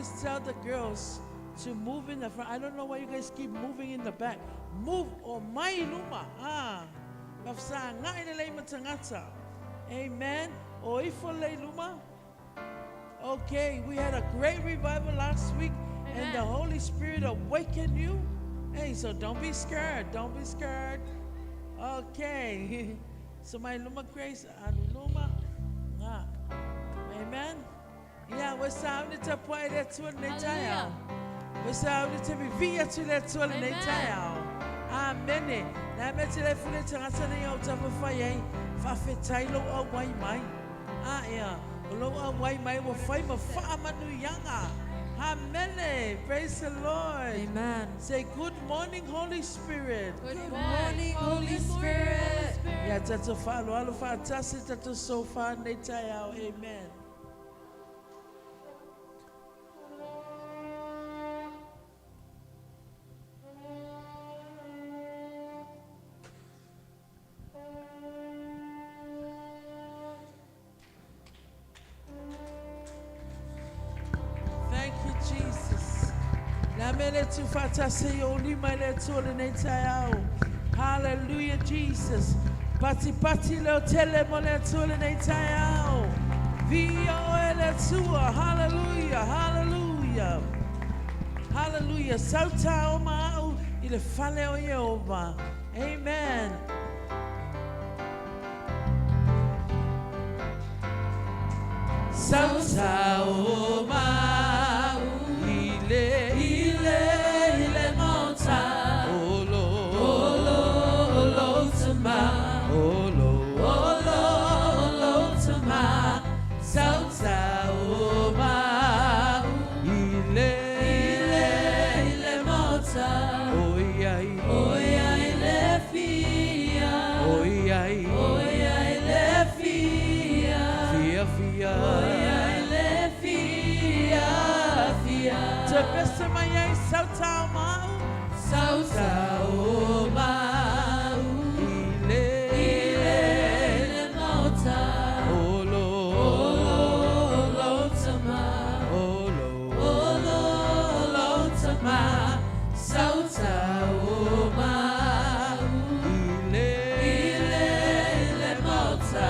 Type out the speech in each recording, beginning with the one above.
always tell the girls to move in the front. I don't know why you guys keep moving in the back. Move o mai i luma. Ah. Mafsa ngai le lei matangata. Amen. O ifo lei luma. Okay, we had a great revival last week, and the Amen. Holy Spirit awakened you. Hey, so don't be scared. Don't be scared. Okay. So my luma grace and luma. Nga. Amen. Yeah, we're sounding to play that to the Hallelujah. We're sounding to be via to that to the Amen. Amen. Na me te le fule tangata nei au tapa whai ai, whawhetai lo au wai mai. Ah, ia, o lo au wai mai wa whai ma wha manu yanga. Amen. Praise the Lord. Amen. Say good morning, Holy Spirit. Good Good morning, Holy Spirit. Ia tatou faaaloalo faatasi tatou sofa nei taeao. Amen. Thank you, Jesus. La mele tu fatase yo lima le tu le nei taeao. Hallelujah, Jesus. Pati pati leo tele mo le tu le nei taeao. Via o e le tua. Hallelujah, hallelujah. Hallelujah. Sauta o maau i le fale o Yehova. Amen. Sauta o maau i le i le i le mota. Olo olo olo tama. Olo olo olo tama. Sauta o maau i le i le i le mota. Oi ai oi ai le fia. Oi ai oi ai le fia. Fia fia. Oi ai le fia fia. Te pese mai ai sauta o mau. Sauta o mau. I le i le le mota. Olo olo olo tama. Olo olo olo tama. Sauta o mau. I le i le i le mota.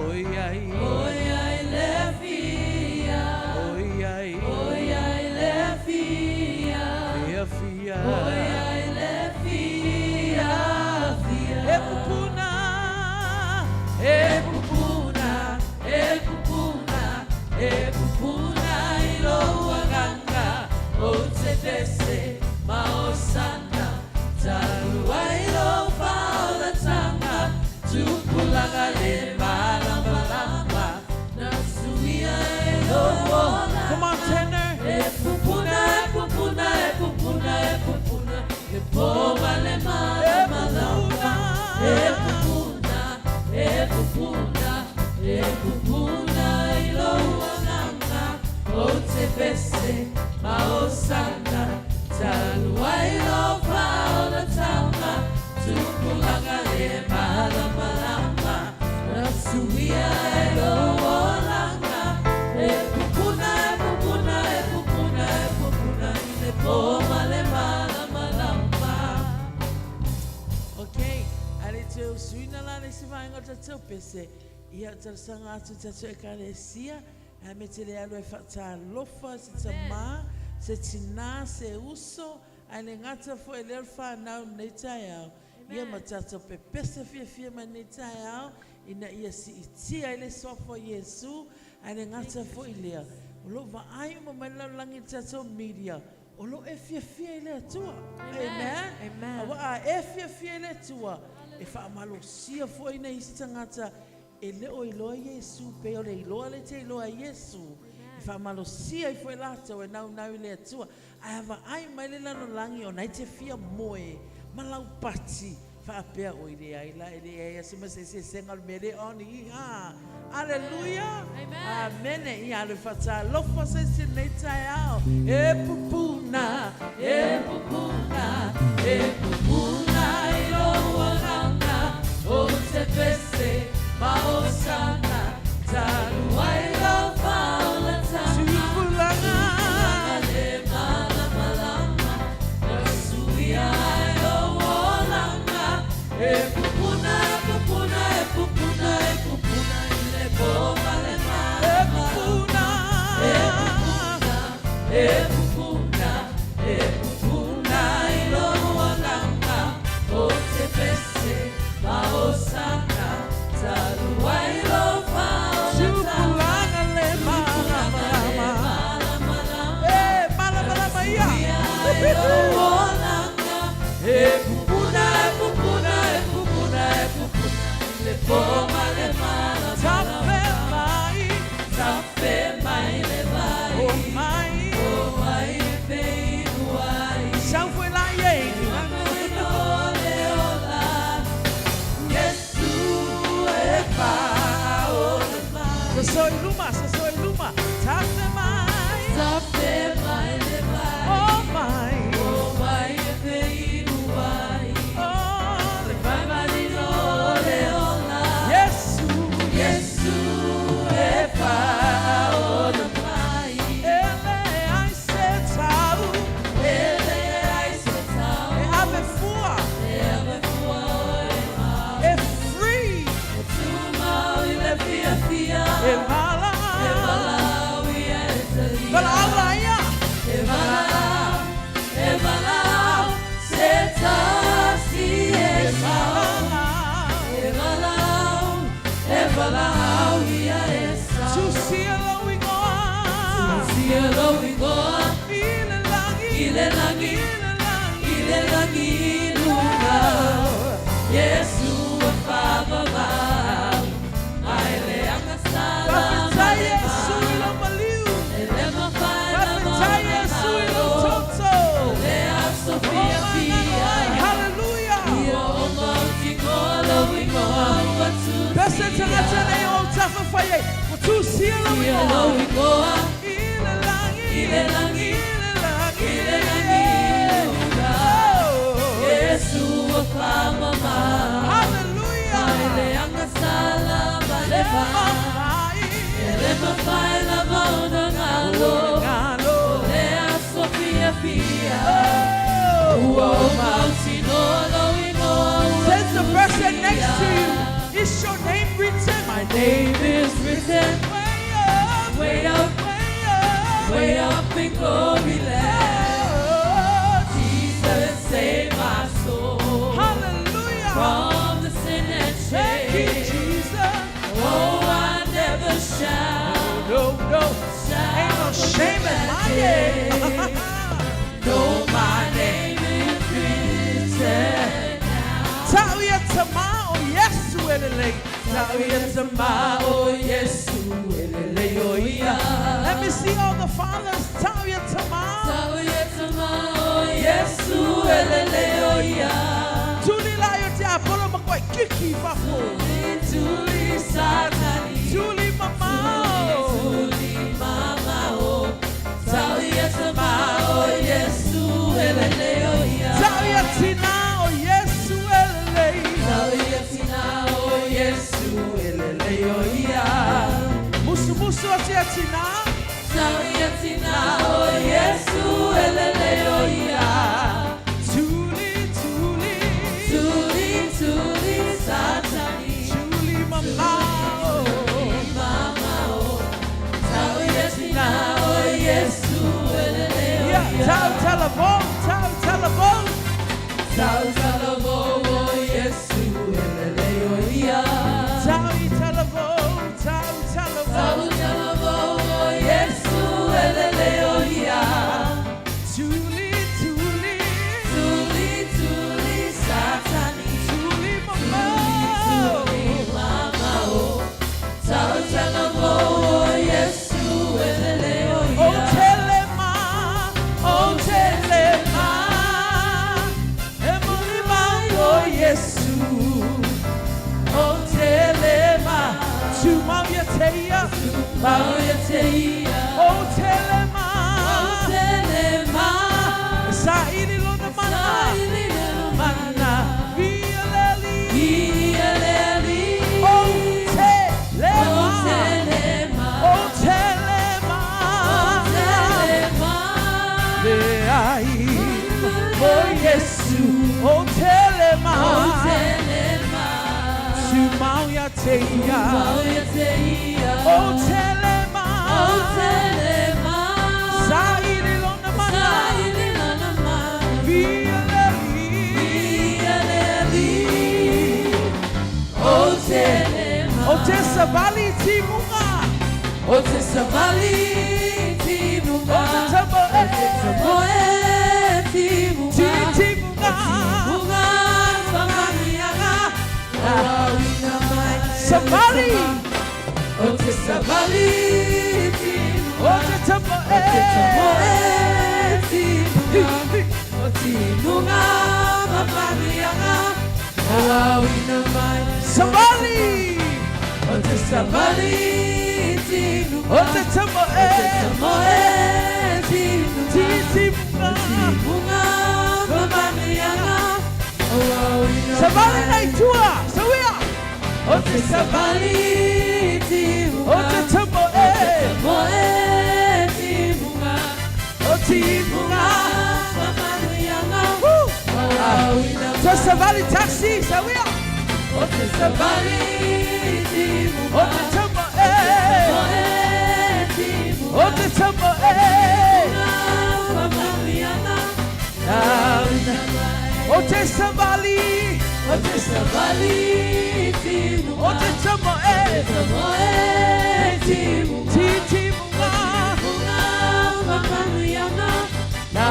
Oi ai oi ai le fia. Oi ai oi ai le fia. Fia fia. Oi ai le fia fia. E pupuna, e pupuna, e pupuna, e pupuna i lo aganga o te pese ma o sana talua i lo paola tanga tupulaga le malama lama na suia e lo ola. Come on, tenor. E pupuna, e pupuna, e pupuna, e pupuna, le poma le malama lama. E pupuna, e pupuna, e pupuna i lo aganga o te pese ma o sana talua i lo paola tanga tupulaga le malama lama na suia e lo olanga. E pupuna, e pupuna, e pupuna, e pupuna i le poma le malama lama. Okay, ale te suina la le sivainga o tatou pese. Ia o talosaga atu i tatou ekalesia, a me te le alu e faatalofa se tamā, se tinā, se uso, ae le gata foi lea o le fanau lenei taeao. Ia ma tatou pepese fiafia mai lenei taeao, ina ia siitia ai le suafa o Iesu, ae le gata foi lea. O loo vaai uma mai le lalolagi i le tatou media, o loo e fiafia i le Atua. Amen. Amen. Aua a e fiafia i le Atua, e faamalosia foi nei isi tagata e le o iloa Iesu pe o le iloa le te iloa Iesu. E faamalosia ai foi latou e naunau i le Atua. Ae a vaai mai le lalolagi ona e te fia moe ma laupati faapea oi leai la e leai a se ma se eseesega o le mea lea on i a. Aleluia. Amen. Amene. Ia alu e faatalofa se isi i lenei taeao. E pupuna, e pupuna, e pupuna i lou agaga o te pese ma o sana talu ai lau faolatanga. Tupulaga. E pupuna, e pupuna i lou agaga o te pese ma osana talu ai lou faaolataga. Tupulaga le malamalama. E malamalama ia. I lou olaga. E pupuna, e pupuna, e pupuna, e pupuna i le po ma le malamalama. Tafe mai. Tafe mai le vai. O mai. O mai e feinuai. Sau foi la iei. Soso i luma, soso i luma. Tafe mai. O mai. O le Iesu. E leai se tau. E ave fua. E free. E mala. Valaau laia. E valaau, e valaau, se tasi e sao. Mala. E valaau, e valaau ia e sao. Tusia lou igoa. Tusia lou igoa, I le lagi. I le lagi. I le lagi. I le lagi i luga. Iesu e faavavau, ae leaga sala ma Faafetai le Iesu i vai. lou maliu. E le mafai lava Faafetai ona Iesu i lou galo. toto. Le aso O manano ai. fiafia. Hallelujah. Ia o mautinoa lou igoa ua Pese tusia. tagata nei o tafafai ai. Ua tusia lou Tusia igoa. lou igoa, I le lagi. I le lagi. I le lagi. I le lagi i luga. Oh. Iesu ua faamamā. Hallelujah. Ae leaga sala ma le vai. Mai. E le mafai lava ona galo. Galo. Le aso fiafia. Oh. Ua o mautinoa lou igoa ua Says the person next to tusia. you, is your name written? My name is written Way up, way up, way up, way up in glory land. Oh, Jesus save my soul hallelujah. from the sin and Thank you, shame. Jesus. Oh, I never shall, No, no, shall ain't no shame in my forget game. that day. No, my name is written down. Tauia tama o Yesu elele. Tauia tama o Yesu elele o ia. Let me see all the fathers. Tauia tama. Tauia tama o Yesu elele o ia. Tuli la yo te apolo makoe kiki fafo. Tuli satani. Tuli mamao. Tuli mama o. Tauia tama o Yesu elele o ia. Tauia tina o Yesu elele. Tauia tina o Yesu elele o ia. Musu musu atia tina. Tauia tina o Yesu elele o ia. Tuli tuli. Tuli tuli satani. Tuli mamao. Mama o. Tauia tina o Yesu elele o Yeah, ia. tau talavo, tau talavo. Tau talavo o Yesu elele o ia. Tau i talavo, tau talavo. Tau talavo o Yesu elele o ia. Tuli tuli. Tuli tuli satani. Tuli mamao. Tuli mama o. Tau talavo o Yesu elele o O ia. telema, o telema, e molima o Yesu. O telema, tu mauia teia. Mauia te ia. O telema, O telema. sa ili lona mana, Saili lelo mana, via leli. Ia leli. O telema, O telema. o telema, O telema. le ai, o Yesu, o telema. O telema. Tu mauia teia. Mauia te ia. O telema. O telema. Sa ili te savali timuga. O te savali timuga. O te tamoe. Tamoe timuga. Ti timuga. Timuga whamanianga. Auina mai. Savali. O te savali timuga. O te tamoe. O te tamoe timuga. O timuga mawhanianga. Auina mai. Savali. O te savali timuga. O te tamoe. O te tamoe timuga. Ti timuga. Timuga mawhanianga. Auina Savali mai. nei tua. Sawia. O te savali timuga. O te tamoe. Tamoe timuga. O timuga. Mawhanianga. Woo. Auina Te savali taxi. Sawia. O te savali timuga. O te tamoe. Tamoe timuga. O te tamoe. Mawhanianga. O te savali. O te savali timuga. O te tamoe. Tamoe timuga. Ti timuga. Timuga mawhanianga. Na.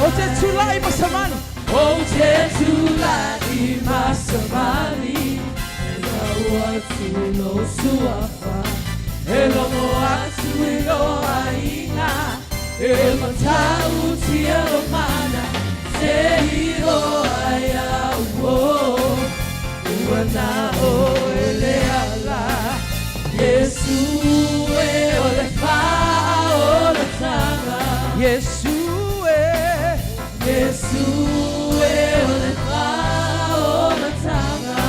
O te tulai masamani. O te tulai masavali E lau atu lo suafa E logo atu i lo aiga E matau tia lo mana Se hiro ai au o Ua na o e le ala Yesu e o le wha o le tanga Yesu e. Yesu e o le wha o le tanga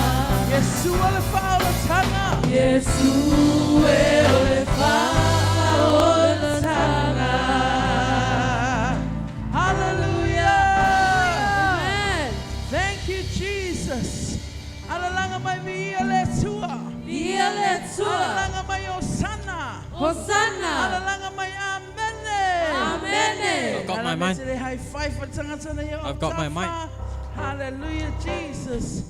Yesu o le fa o le tanga. Yesu e o le wha o le tanga. Hallelujah. Amen. Thank you, Jesus. Alalaga mai viia le Atua. Via le Atua. Alalaga mai Osana. Hosanna. Alalaga mai Amene. Amene. I've got my mind. High five for tangata nei o I've got my mic. Hallelujah, Jesus.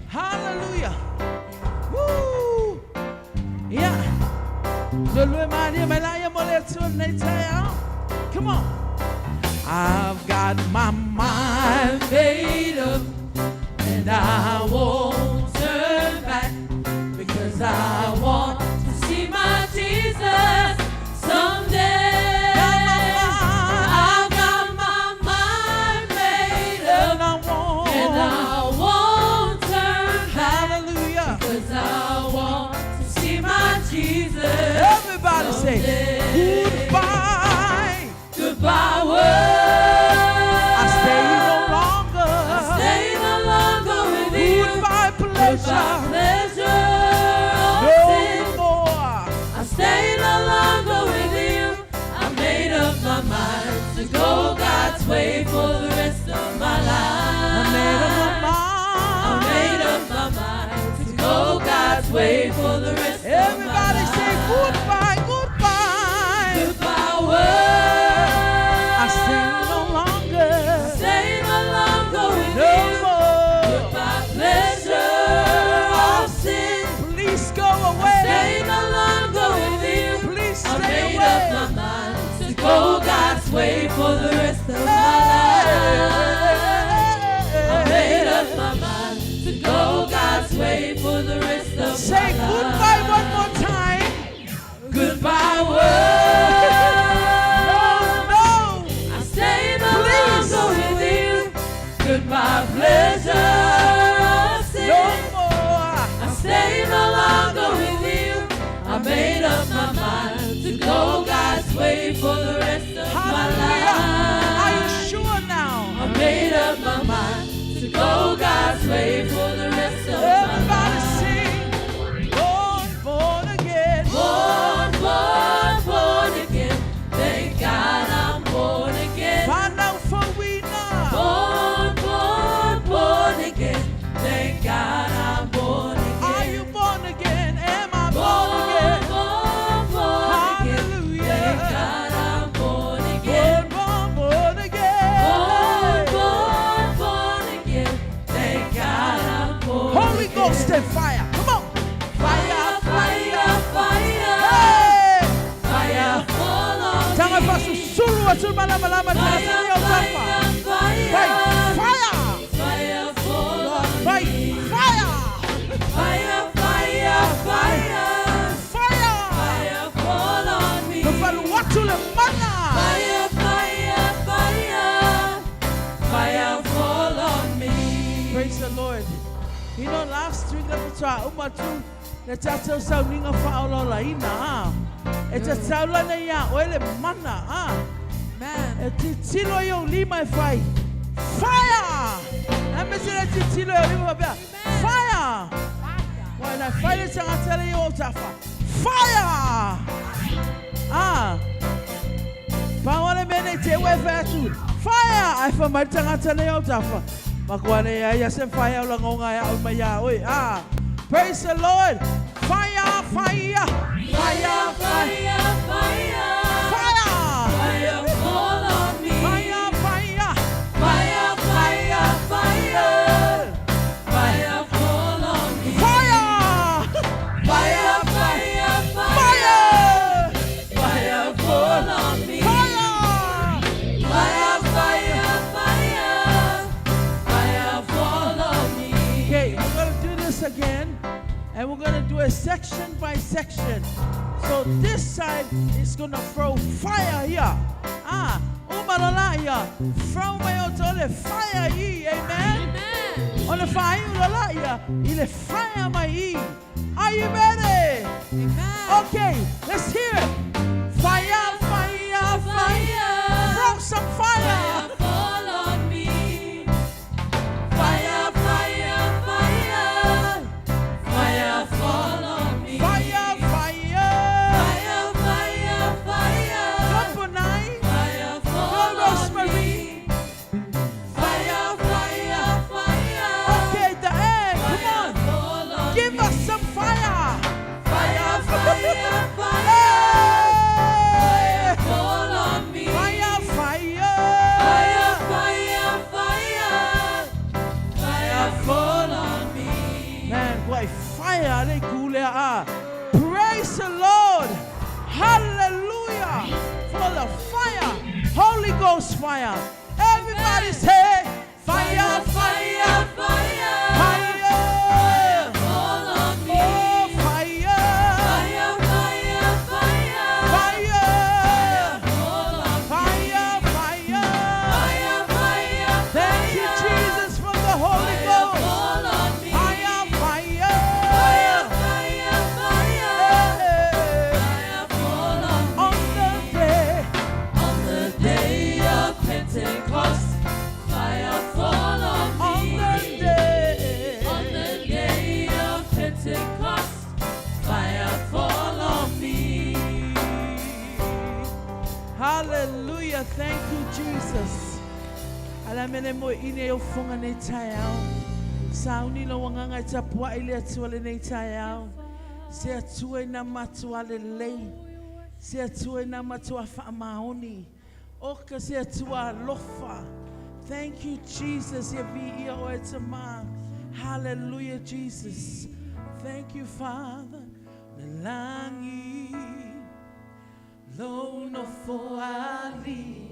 Hallelujah. Woo. Yeah. Lulue maria mai la ia mo le Atua nei taeao. Come on. I've got my mind Made up and I won't turn back because I want to see my Jesus someday. I've got my mind made up and I won't. and I won't turn back Hallelujah. because I want to see my Jesus. Everybody say someday. goodbye. Goodbye, world. I stay no longer. I stay no longer with you. Goodbye, pleasure. Goodbye, pleasure of No sin. more. I stay no longer with you. I made up my mind to go God's way for the rest of my life. I made up my I mind. made up my mind to go God's way for the rest of my Everybody life. say goodbye, goodbye. Goodbye, world. I stay no longer. Stay no longer with No you. more. Goodbye, pleasure of sin. Please go away. Stay no longer with you. Please I stay made up away. my mind to go God's way for the rest of my life. I made up my mind to go God's way for the rest of Say my life. goodbye one more time. Goodbye, world. No, no. I stay no Please. longer with you. Goodbye, pleasure of sin. No more. I stay no longer with you. I made up my mind to go God's way for the rest of my Hallelujah. Are you life. sure now? I made up my mind to go God's way for the rest of my Everybody life. sing. Born, born again. Born, born, born again. Thank God I'm born again. Find out for we now. Born, born, born again. Thank God I'm born again. Are you born again? Am I born Born, again? born, born again. Hallelujah. Thank God I'm born again. Born, born, born again. Born, born, born again. Thank God I'm born Holy again. Ghost and fire. Come on. Fire. atu malamalama le Fire, tagata o tafa. fire, Fai, fire. fire! Fire fall on Fai, me. fire! Fire, fire, fire. Fire! Fire fall on me. Le falu atu le mana. Fire, fire, fire. Fire fall on me. Praise the Lord. You know, last week le patoa uma tu le tātou sauninga whaolola ina, ah. E te taulana ia oe le mana, ah. Amen. E titilo i o lima e whai. Fire! A me se le titilo i o lima wapea. Fire! Wai na whai le tangata le i o tafa. Fire! Ah! Pawale mene te ue whai atu. Fire! Ai wha mai tangata le i o tafa. Makuane ia ia se fire o langonga ia o mai ia oi. Ah! Praise the Lord! Fire! Fire! Fire! Fire! Fire, fire. Fire! Fire fall on me. Fire! Fire! Fire, fire, fire. Fire fall on me. Fire! Fire, fire, fire. Fire! Fire fall on me. Fire! Fire, fire, fire. Fire fall on me. Okay, we're gonna do this again, and we're gonna do it section by section. So this side is gonna throw fire here. Ah, umalala here. Throw my otole fire ye, amen. Amen. On the fire ulala here, ile fire my e. Are you ready? Amen. Okay, let's hear it. Fire, fire, fire. Fire. Throw some fire. Fire fall on me. Fire, fire, fire. Fire fall on me. Fire, fire. Fire, fire, fire. Come on, nine. Fire fall Go, on Rosemary. me. Fire, fire, fire. Okay, the end. Come Fire on. fall on Give me. us some fire. Fire, fire, fire. Hey! Fall on me. Fire, fire. Fire, fire, fire. Fire fall on me. Man, what a fire they cool ah. Praise the Lord. Hallelujah. For the fire. Holy Ghost fire. Everybody Amen. say fire, Fire, fire, fire. fire. Fall on me. Oh, fire. Fire, fire, fire. Fire. Fall on me. Fire, fire. Fire, fire, Thank you, fire. Jesus, for the Holy Fire Ghost. fall on me. Fire, fire. Fire, fire, fire. Hey. Fire fall on me. On the day, On the day of Pentecost, fire fall on on me. the day. On the day of Pentecost, fire fall on me. Hallelujah. Thank you, Jesus. Ala mene mo ine o fonga nei tai au. Sauni lo wanganga i tapua i le atua le nei tai au. Se atua i nā matua le lei. Se atua i nā matua whaamaoni. O ka se atua alofa. Thank you, Jesus. Ia vi ia o e te mā. Hallelujah, Jesus. Thank you, Father. Le langi. Lo no fo ali.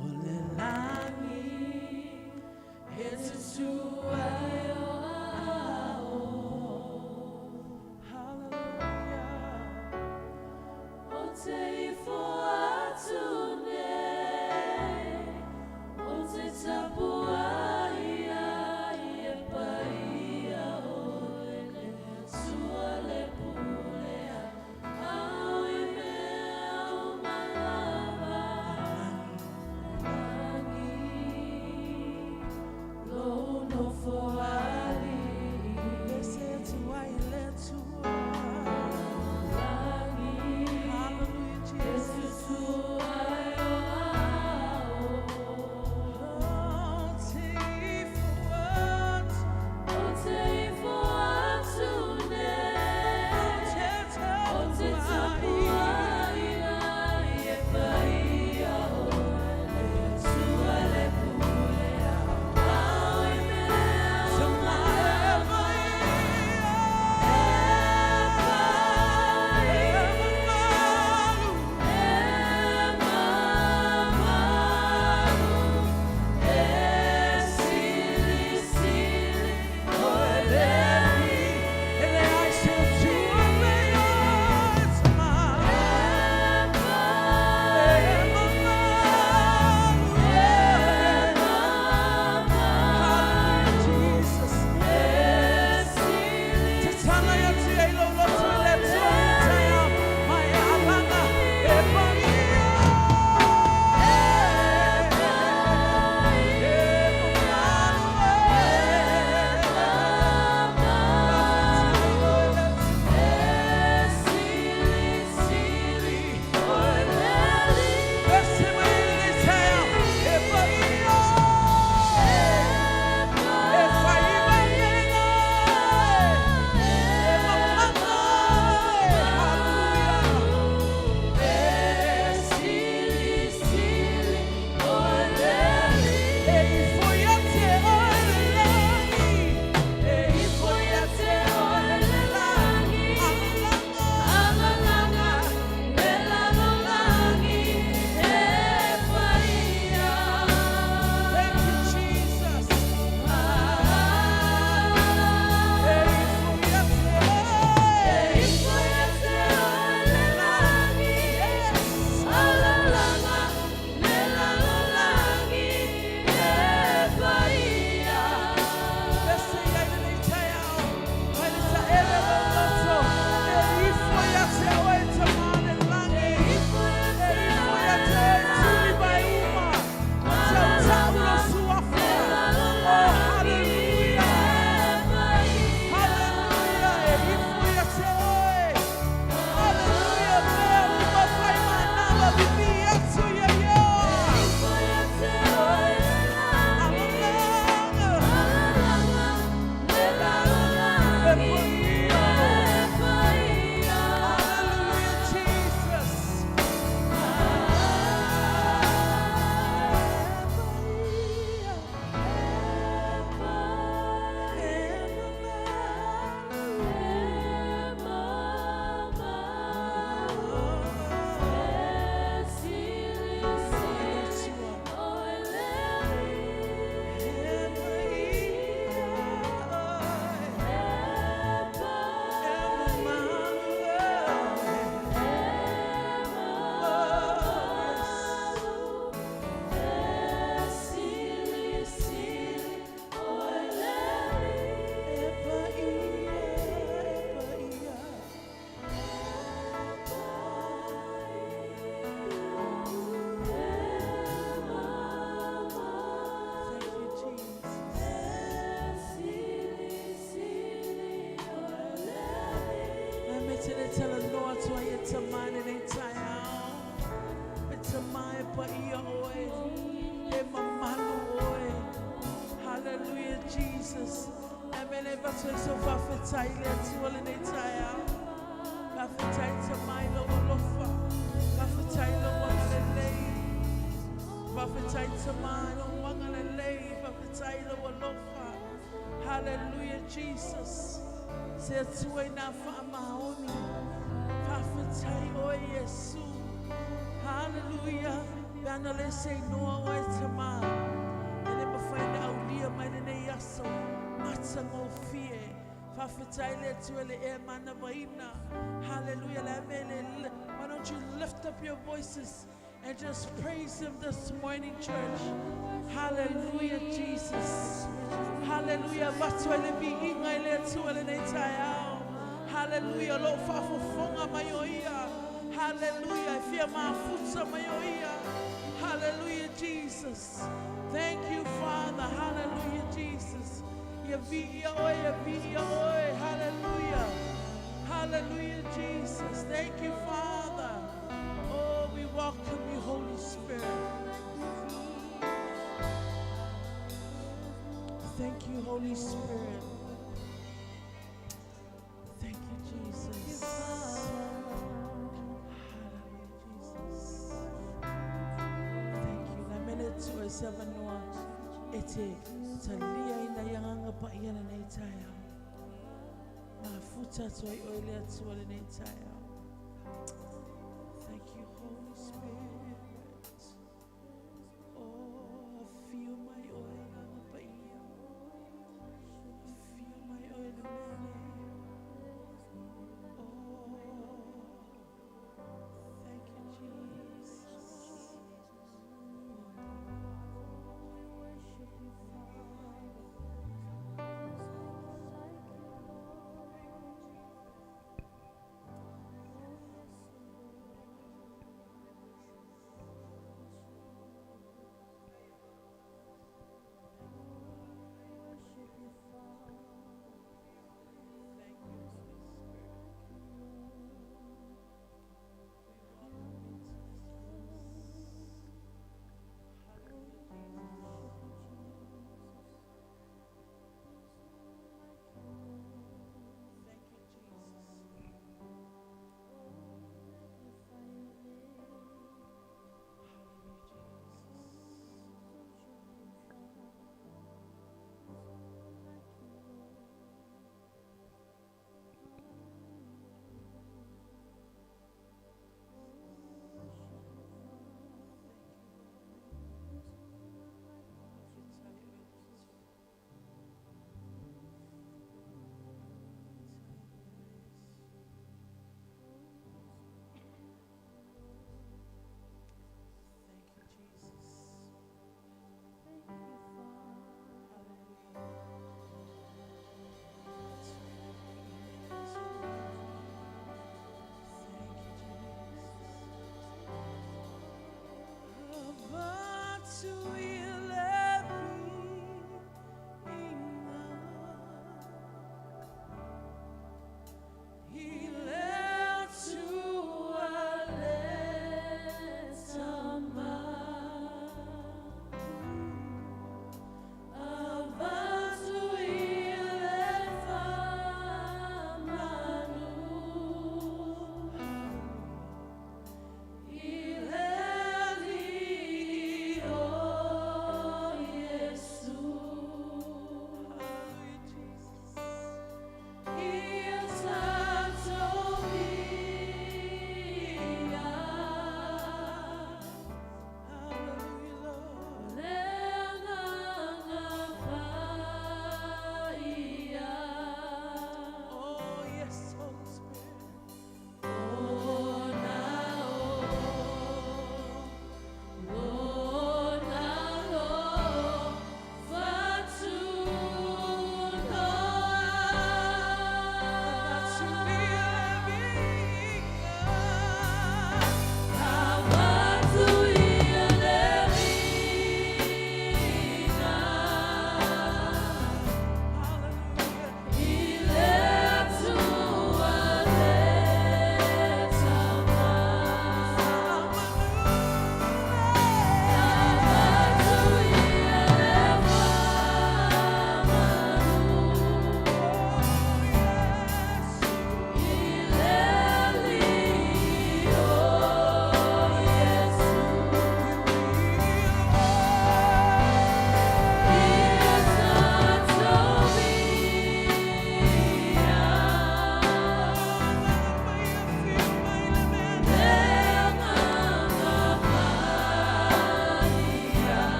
O le langi. E te tua e o ao. Hallelujah. O te ifo atu nei, o te tapua ia i e paia o le sua le pulea, au e mea e avatu ai sou faafetai i le Atua lenei taeao? Faafetai Tama i lou alofa. Faafetai i lou agalelei. Faafetai Tama i lou agalelei. Faafetai i lou alofa. Hallelujah, Jesus. Se Atua i nā faamaoni. Faafetai oe Iesu. Hallelujah. Pe ana le se inoa oe Tama. E le mafai ona aulia mai lenei aso matagofie. Faafetai le Atua i le ea manavaina. Hallelujah. Le a mea le Why don't you lift up your voices and just praise him this morning, church? Hallelujah, Jesus. Hallelujah. Avatu ai le viiga i le Atua lenei taeao. Hallelujah. O lo o faafofoga mai o ia. Hallelujah. E fia mafuta mai o ia. Hallelujah, Jesus. Thank you, Father. Hallelujah, Jesus. Ia viia oe, ia viia oe. Hallelujah. Hallelujah, Jesus. Thank you, Father. Oh, we welcome you, Holy Spirit. Thank you, Holy Spirit. Thank you, Jesus. Hallelujah, Jesus. Thank you. Le mea le Atua i se avanoa e te talia ina i Agaga Paia lenei taeao. Mafuta atu ai oe le Atua lenei taeao. Thank you, Holy Spirit. Oh, afio mai oe Agaga Paia. Afio mai oe le mea nei. Oh, thank you, Jesus. We worship you, Father. There's no one like you, Lord.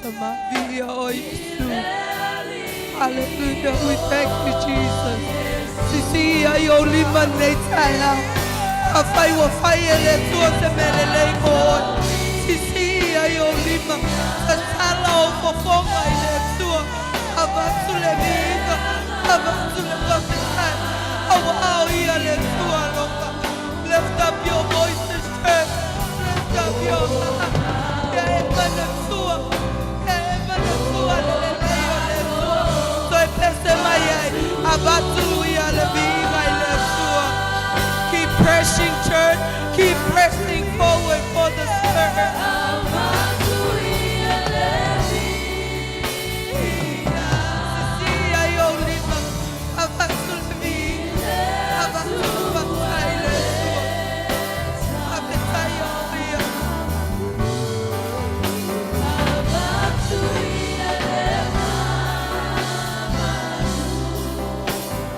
tama. Viia oe Iesu. Hallelujah. We thank you, Jesus. Sisii ai ou lima lenei taeao. Afai ua fai e le Atua se mea lelei mo oe. Sisii ai ou lima. Tatala ou fofoga i le Atua. Avatu le viiga. Avatu le faafetai. Auā o Ia le Atua alofa. Lift up your voices, church. Lift up your heart. Ia e manatua. Ia e manatua le lelei o le Atua. Toe pese mai ai. Avatu ia le viiga i le Atua. Keep pressing, church. Keep pressing forward for the Spirit. Sisii ai ou lima. Avatu le viiga. Avatu le faafetai i le Atua. Faafetai o ia.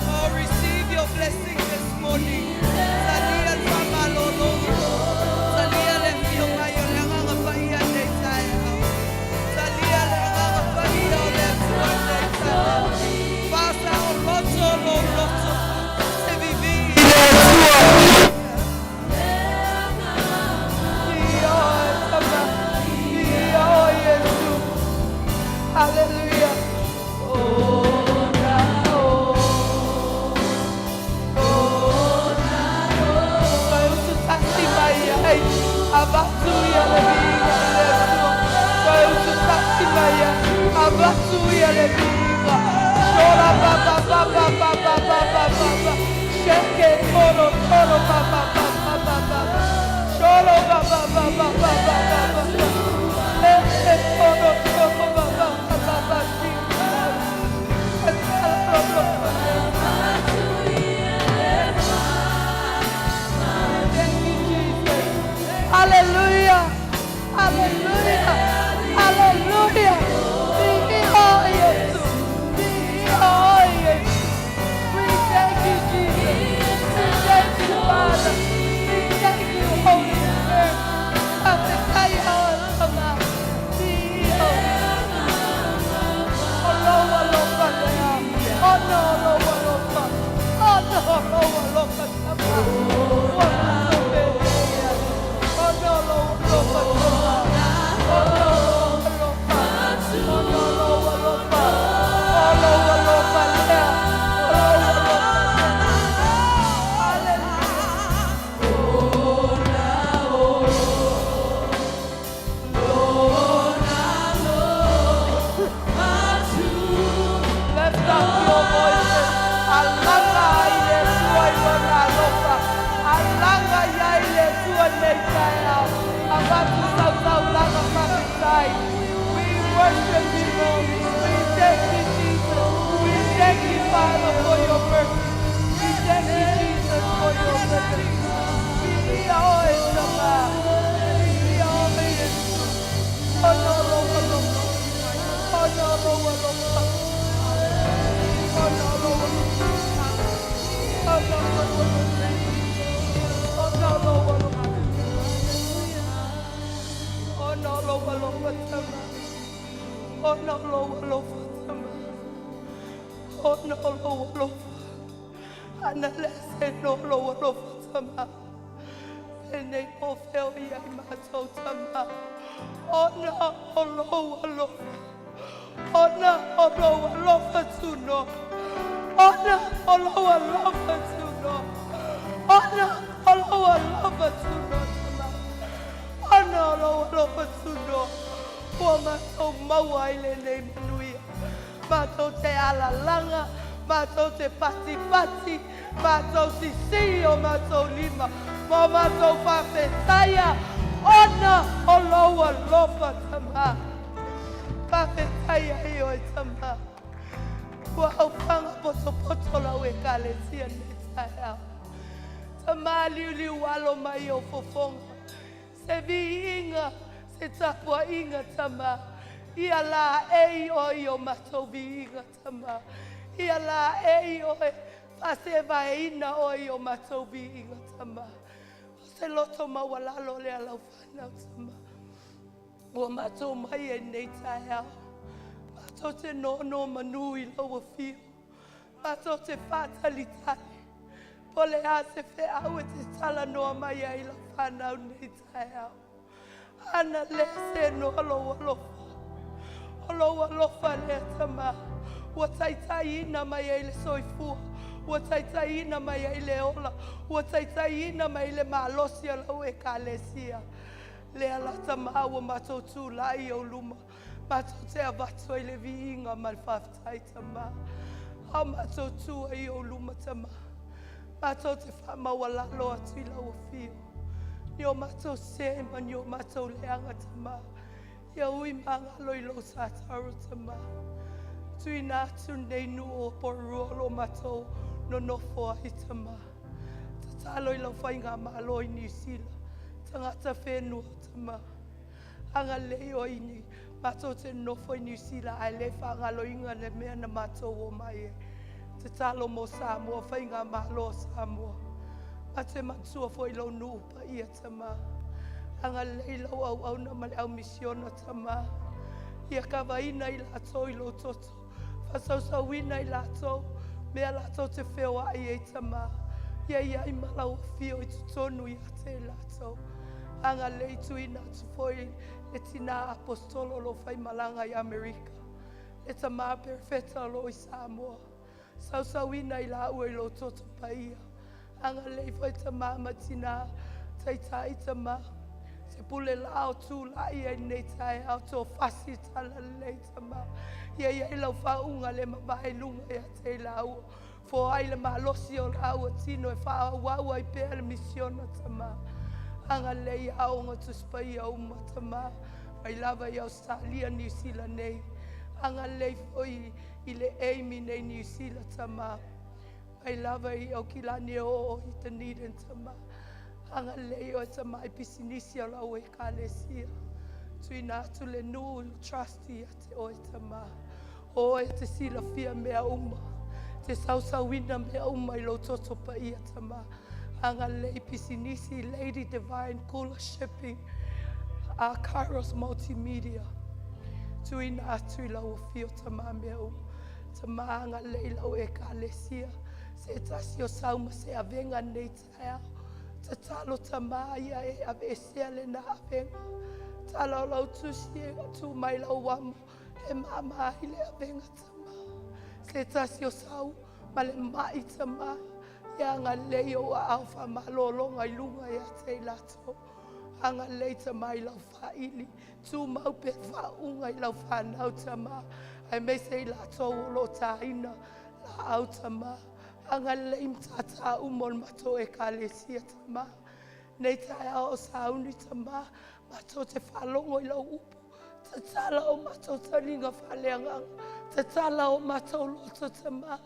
Oh, receive your blessing this morning. Talia le faamalologa. Talia le afio mai o le Agaga Paia i lenei taeao. Talia le Agaga Paia o le Atua i lenei taeao. Faasaoloto lou loto. Se vivii i le Atua. Viia oe, Tama. Viia oe, Iesu. Hallelujah. Oh, na, oh. Toe ututasi mai ai. Avatu ia le viiga i le Atua. Toe ututasi mai ai. Avatu ia le viiga. Shola ba ba ba ba ba ba ba ba ba ba. Sheke toro toro ba ba ba ba ba ba ba. Sholo ba ba ba ba ba ba ba ba ba. Eh, eh, toro toro ba ba ba ba ba. Thank you, Jesus. Hallelujah. Hallelujah. Hallelujah. Viia Iesu. Viia Iesu. We thank you, Jesus. We thank you, Father. We thank you, Holy Spirit. Faafetai oe, Tama. Viia. O lou alofa lea. Ona o lou alofa. Ona o lou alofa, Tama. Ua matou penei ai. Ona o lou alofa, Tama. Ona o lou alofa. Ona o lou alofa. O lou alofa lea. O lou alofa lea. Hallelujah. Lift up your voices. Alaga i le Atua i lona alofa. Alaga ia i le Atua nei taeao. Avatu sautaulaga faafetai. We worship you, Lord. We thank you, Jesus. We thank you, Father, for your mercy. We thank you, Jesus, for your mercy. Viia oe, Tama. Viia oe, Iesu. Ona o lou alofa. Ona o lou alofa. Ona o lou alofa. Ona o lou alofa. Ona o lou alofa. Ona o lou alofa, Tama. Ona o lou alofa, Tama. Ona o lou alofa. Ana le se no lou alofa, Tama. Penei po feo i ai matou, Tama. Ona o lou alofa. Ona o lou alofa tunoa. Ona o lou alofa tunoa. Ona o lou alofa tunoa, Tama. Ona o lou alofa tunoa. Ua matou maua ai lenei manuia. Matou te alalaga, matou te patipati, matou sisii o matou lima, ma matou faafetaia, ona o lou alofa, Tama. Faafetai ai oe, Tama. Ua aufaga potopoto lau Ekalesia nei taeao. Tama liuliu alo mai o fofoga. Se viiga, se tapuaiga, Tama. Ia laei oe i o matou viiga, Tama. Ia laei oe, faasevaeina oe i o matou viiga, Tama. O se loto maualalo lea lau fanau, Tama. Ua matou mai ai lenei taeao, matou te nonomanu i lau afio, matou te faatalitali, po o le a se feau e te talanoa mai ai i lau fanau i lenei taeao. Ana lea se noa lou alofa, o lou alofa lea Tama, ua taitaiina mai ai le soifua, ua taitaiina mai ai le ola, ua taitaiina mai ai le malosi o lau ekalesia. Lea la Tama ua matou tulai i ou luma, matou te avatu ai le viiga ma le faafetai Tama. A o matou tu ai i ou luma Tama, matou te faamaualalo atu i lau afio. Ni o matou sē ma ni o matou leaga Tama, ia ui magalo i lou sataro Tama. Tuuina atu lenei nuu o Porirua o lo o matou nonofo ai Tama. Tatalo i lau faigamalo i Niu Sila, tagata whenua Tama. Agalelei oe i ni matou te nonofo i Niu Sila ae le faagaloina le mea na matou omai ai. Tatalo mo Samoa, faigamalo a Samoa. Ma te manatua foi lou nuu paia Tama. Agalelei lau auauna ma le au misiona Tama. Ia kavaina i latou i lou toto, faasausauina i latou mea latou te feoai ai Tama. Ia i ai ma lau afio i totonu ia te i latou. Agalelei tuuina atu foi le tina aposetolo o lo o faimalaga i Amerika, le tama perofeta o lo o i Samoa. Sausauina i laua i lou toto paia. Agalelei foi tama ma tina, taitai tama, se pule la o tulai ai lenei taeao, tofasi talalelei tama. Ia i ai lau faauuga le mavae i luga ia te i laua. Foai le malosi o laua tino e faaauau ai pea le misiona Tama. Agalelei aoga Tusi Paia uma Tama, mai lava i Ausetalia, Niu Sila nei. Agalelei foi i le Amy nei Niu Sila Tama, mai lava i Aukilani e oo i Dunedin Tama. Agalelei oe Tama i pisinisi o lau ekalesia. Tuuina atu le nuu i le trust ia te oe Tama. O oe te silafia mea uma, te sausauina mea uma i lou toto paia Tama. Agalelei pisinisi Lady Divine Kula Shipping, a Kairos Multimedia. Tuuina atu i lau afio Tama mea uma. Tama agalelei lau ekalesia, se tasi o sau ma se avega nei taeao. Tatalo Tama ia e aveesea lena avega. Tala o lau tusi e tu mai lau amo e mama ai le avega Tama. Se tasi o sau ma le mai Tama, ia agalelei ou aao faamalologa i luga ia te i latou. Agalelei Tama i lau faili, tumau pea faauuga i lau fanau Tama, aemaise i latou o lo o taina laau Tama. Agalelei matata uma o le matou ekalesia Tama. Nei taeao o sauni Tama, matou te faalogo i lau upu. Tatala o matou taliga faaleagaga, tatala o matou loto Tama.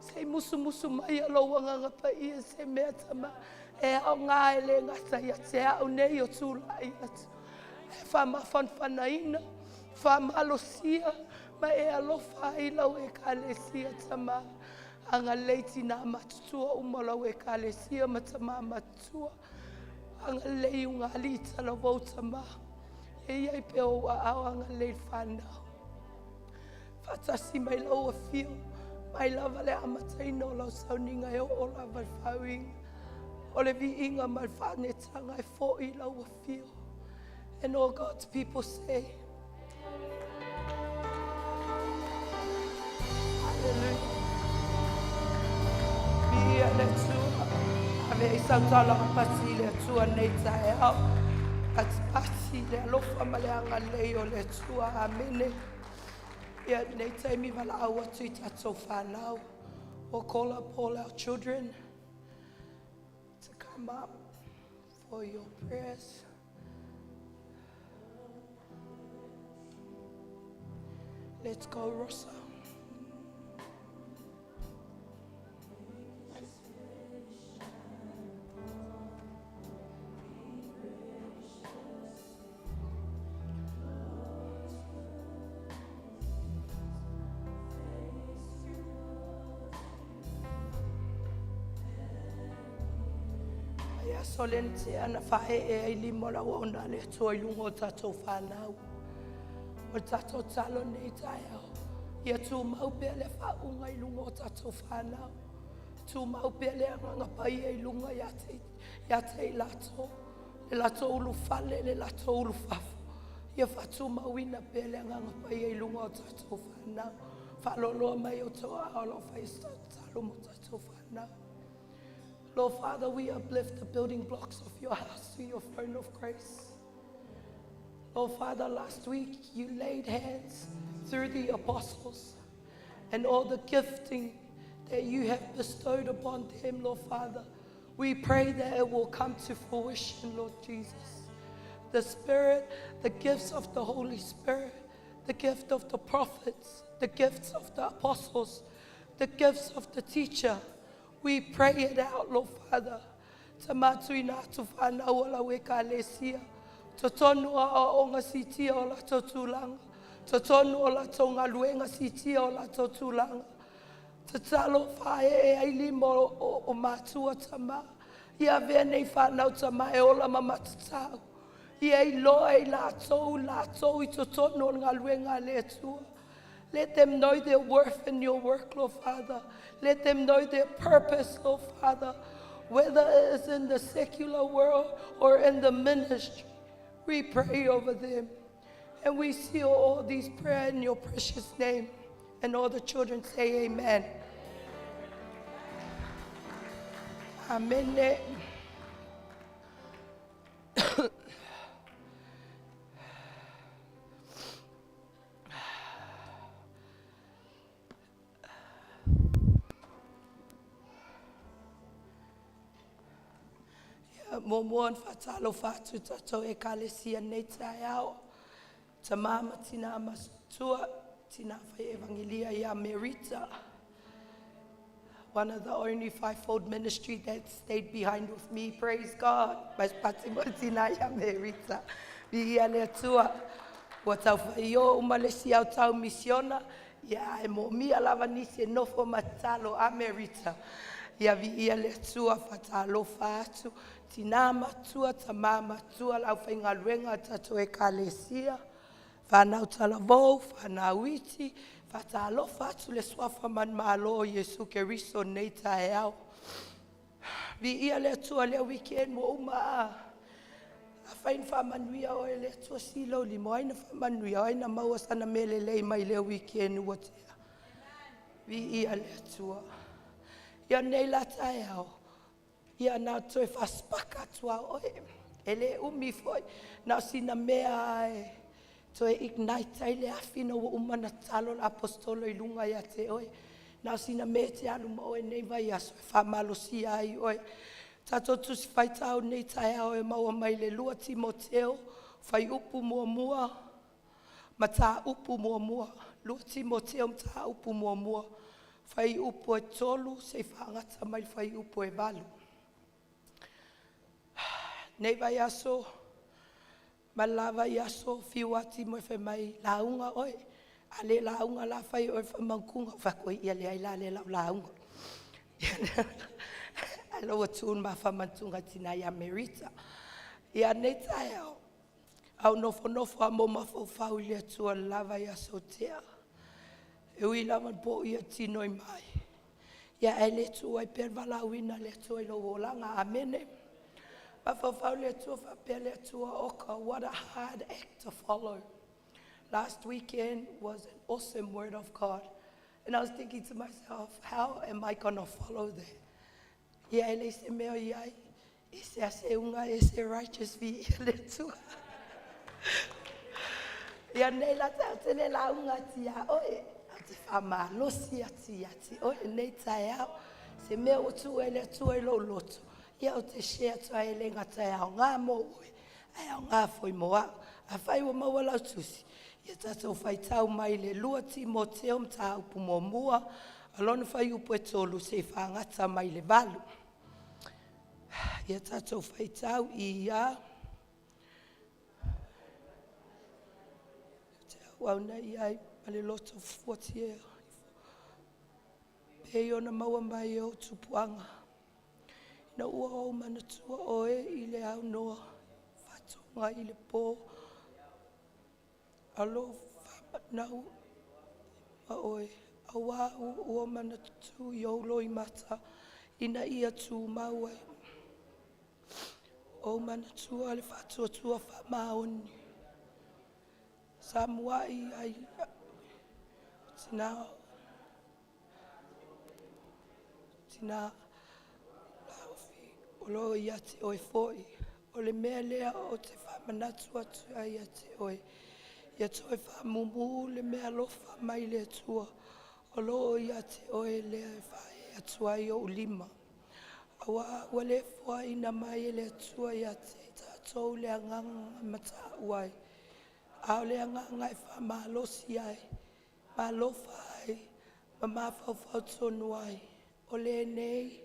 Se i musumusu mai a lou agaga paia se mea Tama e aoga e le gata ia te au nei o tulai atu. E faamafanafanaina, faamalosia ma e alofa ai lau ekalesia Tama. Agalelei tina matutua uma o lau ekalesia ma tama matutua. Agalelei ugalii talavou Tama. Ia i ai pea ou aao agalelei le fanau. Faatasi mai lau afio, mai lava le amataina o lau sauniga e oo lava i le faauiga. O le viiga ma le faanetaga e foi i lau afio. And all God's people say, Hallelujah. Viia le Atua. Ave ai sau taulaga pasi i le Atua nei taeao. Patipati le alofa ma le agalelei o le Atua. Amene. Ia nei taimi valaau atu i tatou fanau. We'll call up all our children to come up for your prayers. Let's go, Rosa. Ia aso lea na tea na faaee ai lima o le auauna a le Atua i luga o tatou fanau. O le tatou tatalo lenei taeao, ia tumau pea le faauuga i luga o tatou fanau. Tumau pea le agaga paia i luga ia te, ia te i latou, le latou ulufale, le latou ulufafo. Ia faatumauina pea le agaga paia i luga o tatou fanau. Faaloaloa mai outou aao o lo o fai se tatalo mo tatou fanau. Lord Father, we uplift the building blocks of your house to your throne of grace. Lord Father, last week you laid hands through the apostles and all the gifting that you have bestowed upon them, Lord Father. We pray that it will come to fruition, Lord Jesus. The Spirit, the gifts of the Holy Spirit, the gift of the prophets, the gifts of the apostles, the gifts of the teacher. We pray it out, Lord Father. Tama tuina atu whanau o lau ekalesia. Totonu o aoaoga sitia o latou tulaga. Totonu o latou galuega sitia o latou tulaga. Tatalo faaee ai lima o, o, o matua tama. Ia avea nei whanau tama e ola ma matatau. Ia iloa i latou, latou i totonu o le galuega a le Atua. Let them know their worth in your work, Lord Father. Let them know their purpose, Lord Father. Whether it is in the secular world or in the ministry, we pray over them. And we seal all these prayer in your precious name. And all the children say amen. Amen. Ia, muamua ona faatalofa atu tatou Ekalesia nei taeao. Tamā ma tinā matua, tinā fai evangelia ia Merita. One of the only fivefold ministry that stayed behind with me, praise God. Mas pati mo tina ia Merita. Vi ia le Atua. Ua tau whai o uma le si au tau misiona. Ia e mo mia lava nisi e nofo matalo a Merita. Ia vi ia le Atua whatalofa atu. Tinā matua, tamā matua, lau whaingaluenga tatou ekalesia. Whanau talavou, whanau iti, whatalofa atu le suafa manumalo o Iesu Keriso nei taeao. Vi ia le Atua lea weekend mo uma a. Afai na faamanuia oe e le Atua sila o lima, o ai na faamanuia, o ai na maua sana mea lelei mai lea weekend ua tea. Vi ia le Atua. Ia nei la taeao, ia na toe faasipaka atu a oe. E le umi foi, na o sina mea e toe ignite ai le afi na ua uma na tatalo le apostolo i luga ia te oe. Na o sina mea e te alu ma oe nei vaiaso e faamalosia ai oe. Tatou tusi faitau nei taeao e maua mai le 2 Timoteo, fuaiupu muamua, mataupu muamua. 2 Timoteo mataupu muamua, fuaiupu e 3 seia faagata mai le fuaiupu e 8. Nei vaiaso, ma le la vaiaso, fiu ati mo e fai mai, lauga oe. A le lauga la fai oe faamautuga, fai atu ai, ia leai la lea o le a ou lauga. Ai la ua tu le ma faamanatuga tina ia Merita. Ia nei taeao, au nofonofo a mo mafaufau i le Atua le la vaiaso tea. E ui lava na poia tino i mai. Ia ae le tuua ai pea le valaauina a le Atua i lou olaga. Amene. Mafaufau le Atua faapea le Atua oka. What a hard act to follow. Last weekend was an awesome word of God. And I was thinking to myself, how am I going to follow that? Ia e leai se mea o i ai, e se aseuga, e se righteous vi ia le Atua. Ia nei la taeao te le lauga atu ia oe, a te faamalosi atu ia te oe nei taeao. Se mea ua tuu e le Atua i lou loto, ia ou te share atu ai e le gata e aoga mo oe, ae aoga foi mo au. Afai ua maua lau tusi, ia tatou faitau mai le 2 Timoteo mataupu muamua, o lona fuaiupu e 3 seia fagata mai le 8. Ia tatou faitau i a te auauna i ai ma le loto fuatia pei ona maua mai e ou tupuaga. Ina ua ou manatua oe i le aunoa faatoga i le po alofa ma oe, auā ua manatu i ou loimata ina ia tumau ai. Ou manatua le faatuatua faamaoni sa muai ai tina tina laofi o lo o ia te oe foi. O le mea lea ou te faamanatu atu ai ia te oe, ia toe faamumu le meaalofa mai le Atua o lo o ia te oe lea e faaee atu ai ou lima. Auā ua le foaiina mai e le Atua ia te i tatou le agaga e mata'u ai, a o le agaga e faamalosi ai, ma alofa ai ma mafaufau tonu ai. O lenei,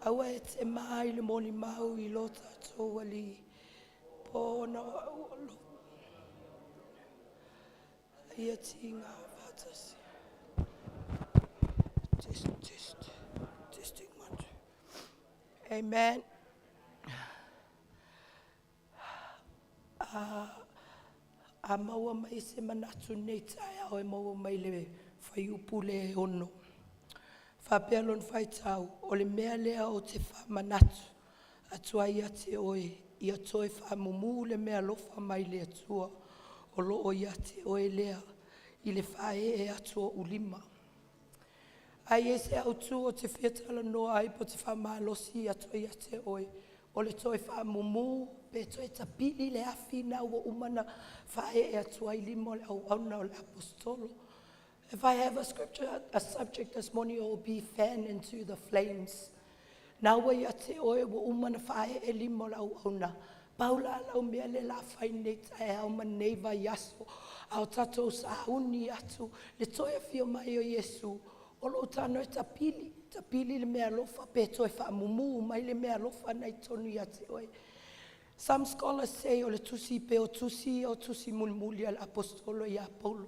aua e te mā i le molimau i lo tatou Alii, po o ia tiga faatasi. Test, test, testing, one, two. Amen. A maua mai se manatu nei taeao e maua mai le fuaiupu le 6. Faapea lona faitau, “O le mea lea ou te faamanatu atu ai ia te oe, ia toe faamumu le meaalofa mai le Atua o lo o ia te oe lea i le faaee atu o ou lima.” Ae i ai se autu ou te fia talanoa ai po o te faamalosi atu ai ia te oe, o le toe faamumu pe toe tapili le afi lena ua uma ona faaee atu ai lima o le auauna o le Aposetolo. If I have a scripture, a subject this morning, it will be fan into the flames. Na ua ia te oe ua uma ona faaee lima o le auauna. Pau la lau mea le la fai nei taeao ma nei vaiaso, a o tatou sauni atu le toe afio mai o Iesu, o lou tago e tapili, tapili le meaalofa pe toe faamumu mai le meaalofa na i totonu ia te oe. Some scholars say o le tusi pei o tusi ia o tusi mulimuli a le Aposetolo ia Paulo.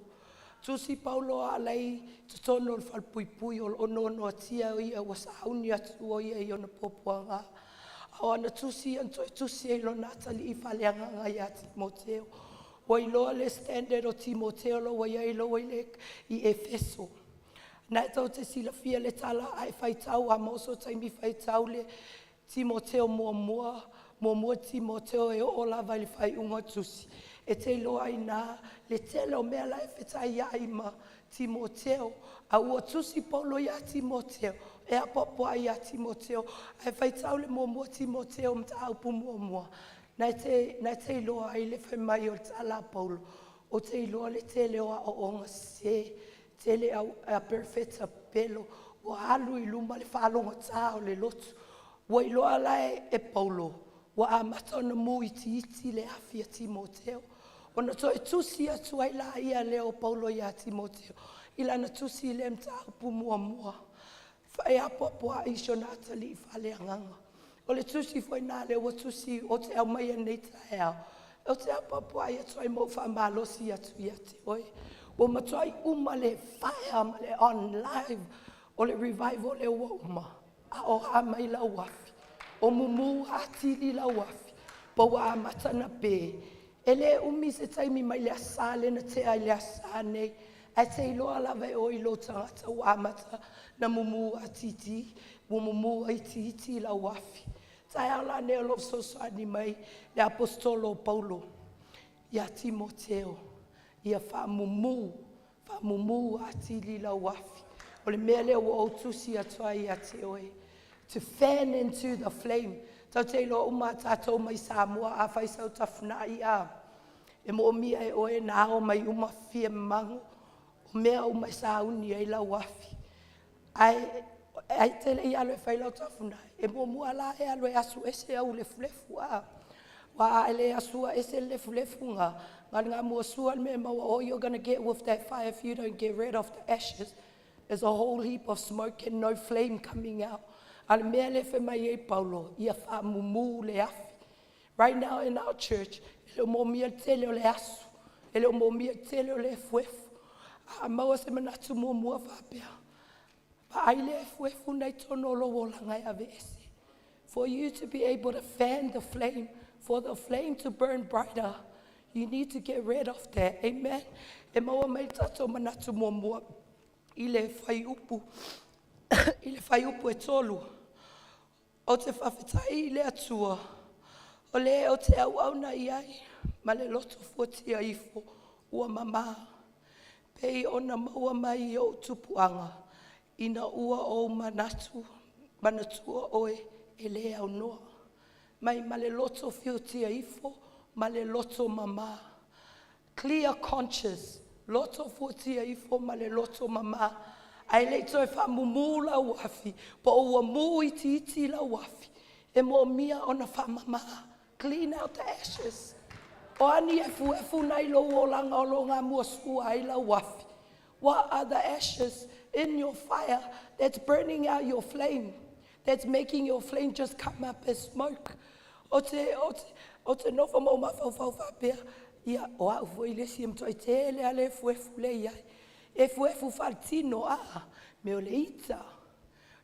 Tusi Paulo a o la e i totonu o le falepuipui o lo o noanoatia o ia ua sauni atu o ia i ona puapuaga. A o ana tusi ia na toe tusi ai i lona atalii faaleagaga ia Timoteo. Ua iloa le standard o Timoteo la ua i ai la ua i Efeso. Na e tou te silafia le tala a e faitau a maua sou taimi faitau le Timoteo muamua, muamua Timoteo e oo lava i le faaiuga o le tusi, e te iloa ai i ina le tele o mea la e fetaiai ma Timoteo. A ua tusi Paulo ia Timoteo e apoapo ai ia Timoteo. Ae faitau le muamua Timoteo mataupu muamua, na e te iloa ai le fai mai o le tala a Paulo, ou te iloa le tele o aoaoga sese, tele au perofeta pepelo ua alu i luma le faalogotā o le lotu. Ua iloa la e Paulo ua amata ona muitiiti le afi a Timoteo. Ona toe tusi atu ai lea o Paulo ia Timoteo i lana tusi lea mataupu muamua e apoapo ai si ona atalii faaleagaga. O le tusi foi lena lea ua tusi ou te aumaia nei taeao, ou te apoapo atu ai ma ou faamalosi atu ia te oe. Ua matuai uma le fire ma le on live o le revival lea ua uma, a o a mai lau afi? O mumu atili lau afi po ua amata ona pe? E le umi se taimi mai le Aso Sa lea na tea i le Aso Sa nei, ae te iloa lava e oe i lou tagata ua amata ona mumu atiiti, ua mumu itiiti lau afi. Taeao lenei o lo o fesoasoani mai le Aposetolo o Paulo ia Timoteo, ia faamumu, faamumu atili lau afi. O le mea lea ua ou tusi atu ai ia te oe. To fan into the flame. Tatou te iloa uma lava tatou mai Samoa a fai sau tafunai a, e moomia e oe ona ao mai uma fia mago, o mea uma e sauni ai lau afi. Ae e te le i alu e fai lau tafunai, e muamua lava e alu e asu ese au lefulefu a. Aua a e le asua ese le lefulefu lena, na o le gamuasua le mea e maua. All you're going to get with that fire if you don't get rid of the ashes is a whole heap of smoke and no flame coming out. A o le mea lea e fai mai ai Paulo, ia faamumu le afi. Right now in our church, e le o moomia le tele o le asu, e le o moomia le tele o le efuefu. A maua se manatu muamua faapea, vaai le efuefu na i totonu o lou olaga e aveese. For you to be able to fan the flame, for the flame to burn brighter, you need to get rid of that. Amen. E maua mai tātou manatu muamua i le fuaiupu, i le fuaiupu e 3. Ou te faafetai i le Atua, o le ou te auauna i ai ma le loto fuatia ifo ua mamā, pei ona maua mai i ou tupuaga, ina ua ou manatu, manatua oe e le aunoa. Mai ma le loto fuatia ifo, ma le loto mamā. Clear conscience, loto fuatia ifo ma le loto mamā. Ae le i toe faamumu lau afi, po o ua mū itiiti lau afi, e moomia ona faamamā. Clean out the ashes. O a ni efuefu na i lou olaga o lo o gamuasua ai lau afi. What are the ashes in your fire that's burning out your flame? That's making your flame just come up as smoke. O te, o te, o te nofo ma o mafaufau faapea, ia, o au foi le isi e matuai tele lava le efuefu lea e i ai. Efuefu faaletino, a, mea o le ita,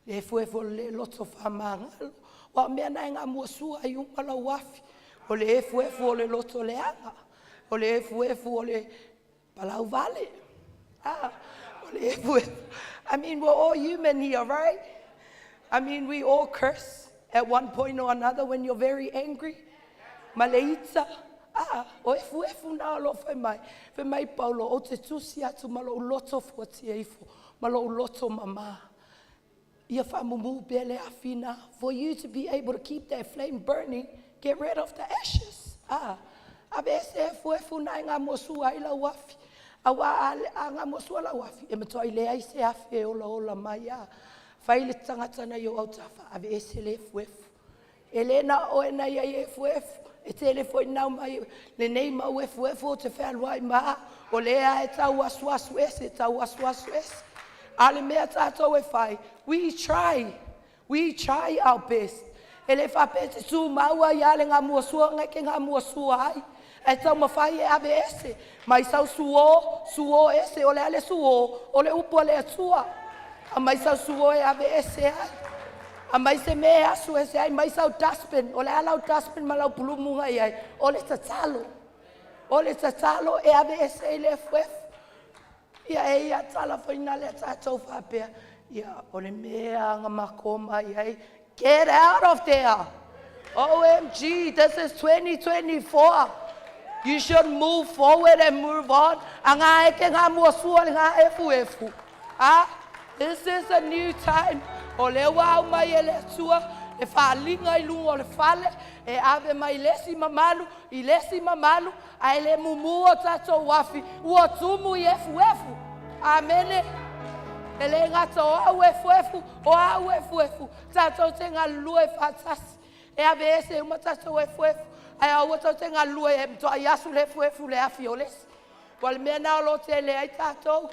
le efuefu o le le loto faamagalo. Aua o mea na e gamuasua ai uma lau afi. O le efuefu o le loto leaga, o le efuefu o le palau vale. Ah, o le efuefu. I mean, we're all human here, right? I mean, we all curse at one point or another when you're very angry. Ma le ita, ah, o efuefu na o lo o fai mai. Fai mai Paulo, ou te tusi atu ma lou loto fuatia ifo, ma lou loto mamā. Ia faamumu pea le afi na. For you to be able to keep that flame burning, get rid of the ashes. Ah, aveese efuefu na e gamuasua ai lau afi. Aua a, a gamuasua lau afi, e matuai leai se afi e olaola mai a. Fai le tagata na i ou autafa, aveese le efuefu. E le na o oe na i ai efuefu, e tele foi nau mai lenei mau efuefu ou te fealuai ma au, o lea e tau asuasu ese, tau asuasu ese. A o le mea tatou e fai, we try, we try our best. E le faapea e te tumau ai lava le gamuasua na e te gamuasua ai, ae taumafai e aveese mai sau suo, suo ese, o le a le suo? O le upu a le Atua. Aumai sau suo e aveese ai. Aumai se mea e asu ese ai, mai sau dustbin. O le a lau dustbin ma lau pulumu na i ai? O le tatalo. O le tatalo e aveese ai le efuefu. Ia e ia tala foi na lea tatou faapea, ia o le mea na mako mai ai. Get out of there! OMG, this is 2024. You should move forward and move on. A ngā e ke ngā muasua le ngā efuefu. Ah, this is a new time. O lea ua au mai e le Atua, e faaaliga i luga o le fale, e ave mai le isi mamalu i le isi mamalu, ae le mumu o tatou afi, ua tumu i efuefu. Amene. E le gata o au efuefu, o au efuefu, tatou te galulue faatasi. E aveese uma tatou efuefu, ae aua tou te galulue e matuai asu le efuefu i le afi o le isi. Ua le mea lena o lo o tele ai tatou,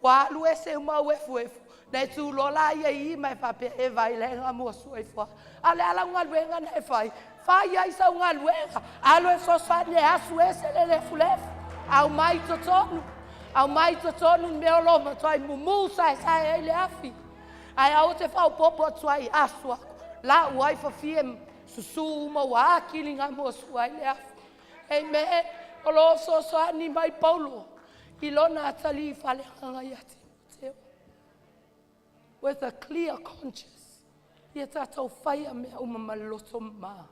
ua alu ese uma au efuefu, na e tu loa laia i i ma e faapea, e vai la e gamuasua ifo lava. A o le a lau galuega na e fai? Fai ai sau galuega, alu e fesoasoani e asu ese le lefulefu, aumai i totonu, aumai i totonu le mea o lo o matuai mumu saesae ai le afi. Ae aua te faaopoopo atu ai, asu aku, lau ai fafie susu uma ua atili gamuasua ai le afi. Amen. O lo o fesoasoani mai Paulo i lona atalii faaleagaga ia Timoteo. With a clear conscience. Ia tatou faia mea uma ma le loto mama,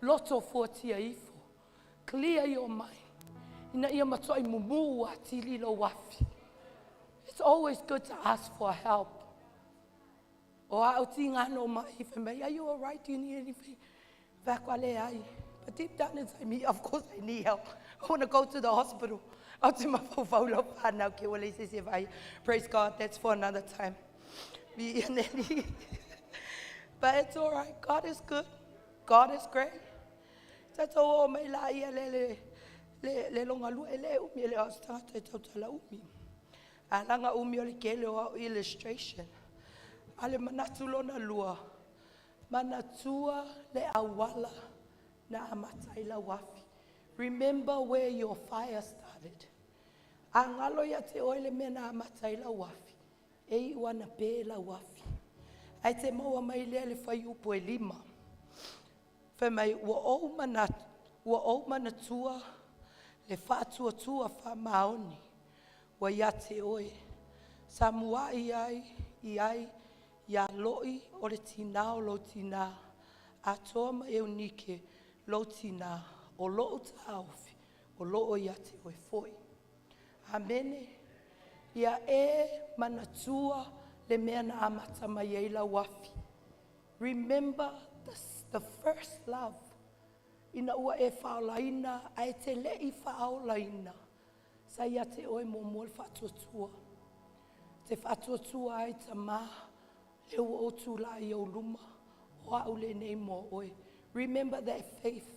loto fuatia ifo. Clear your mind. Ina ia matuai mumu atili lou afi. It's always good to ask for help. O au tiga no mai, fai mai, are you alright? Do you need anything? Fai atu, a leai. But deep down inside me, of course I need help. I want to go to the hospital. Ou te mafaufau i lau whanau ke ua leai se isi e vaai. Praise God, that's for another time. Viia le Alii. But it's all right. God is good. God is great. Tatou oo mai la ia le, le, le, le logalua e le umi, e le o au se tagata e tautala umi. A laga umi o le tele o au illustration. A le manatu lona lua, manatua le auala na amata ai lau afi. Remember where your fire started. A galo ia te oe le mea na amata ai lau afi, e iu ana pe lau afi. Ae te maua mai lea le fuaiupu e 5. Fai mai, ua ou manatu, ua ou manatua le faatuatua faamaoni ua ia te oe, sa muai ai i ai ia Loi o le tinā o lou tinā, atoa ma Eunike lou tinā, o lou taofi o lo o ia te oe foi. Amene. Ia e manatua le mea na amata mai ai lau afi. Remember the first love. Ina ua e faaolaina ae te le i faaolaina, sa ia te oe muamua le faatuatua. Te faatuatua ai tamā, le ua ou tulai i ou luma, o au lenei mo oe. Remember that faith.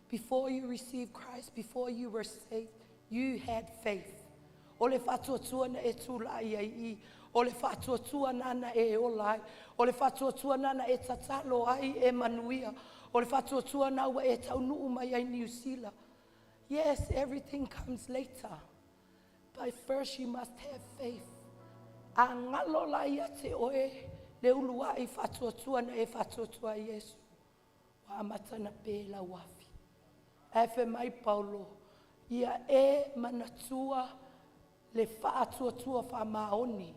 Before you received Christ, before you were saved, you had faith. O le faatuatua na e tulai ai i, o le faatuatua nana e ola ai, o le faatuatua nana e tatalo ai e manuia, o le faatuatua na ua e taunuu mai ai Niu Sila. Yes, everything comes later. But first you must have faith. A ngalo la ia te oe, le uluai faatuatua na e faatuatua ai Iesu. Ua amata na pe lau afi. Ae fai mai Paulo, ia e manatua le faatuatua faamaoni.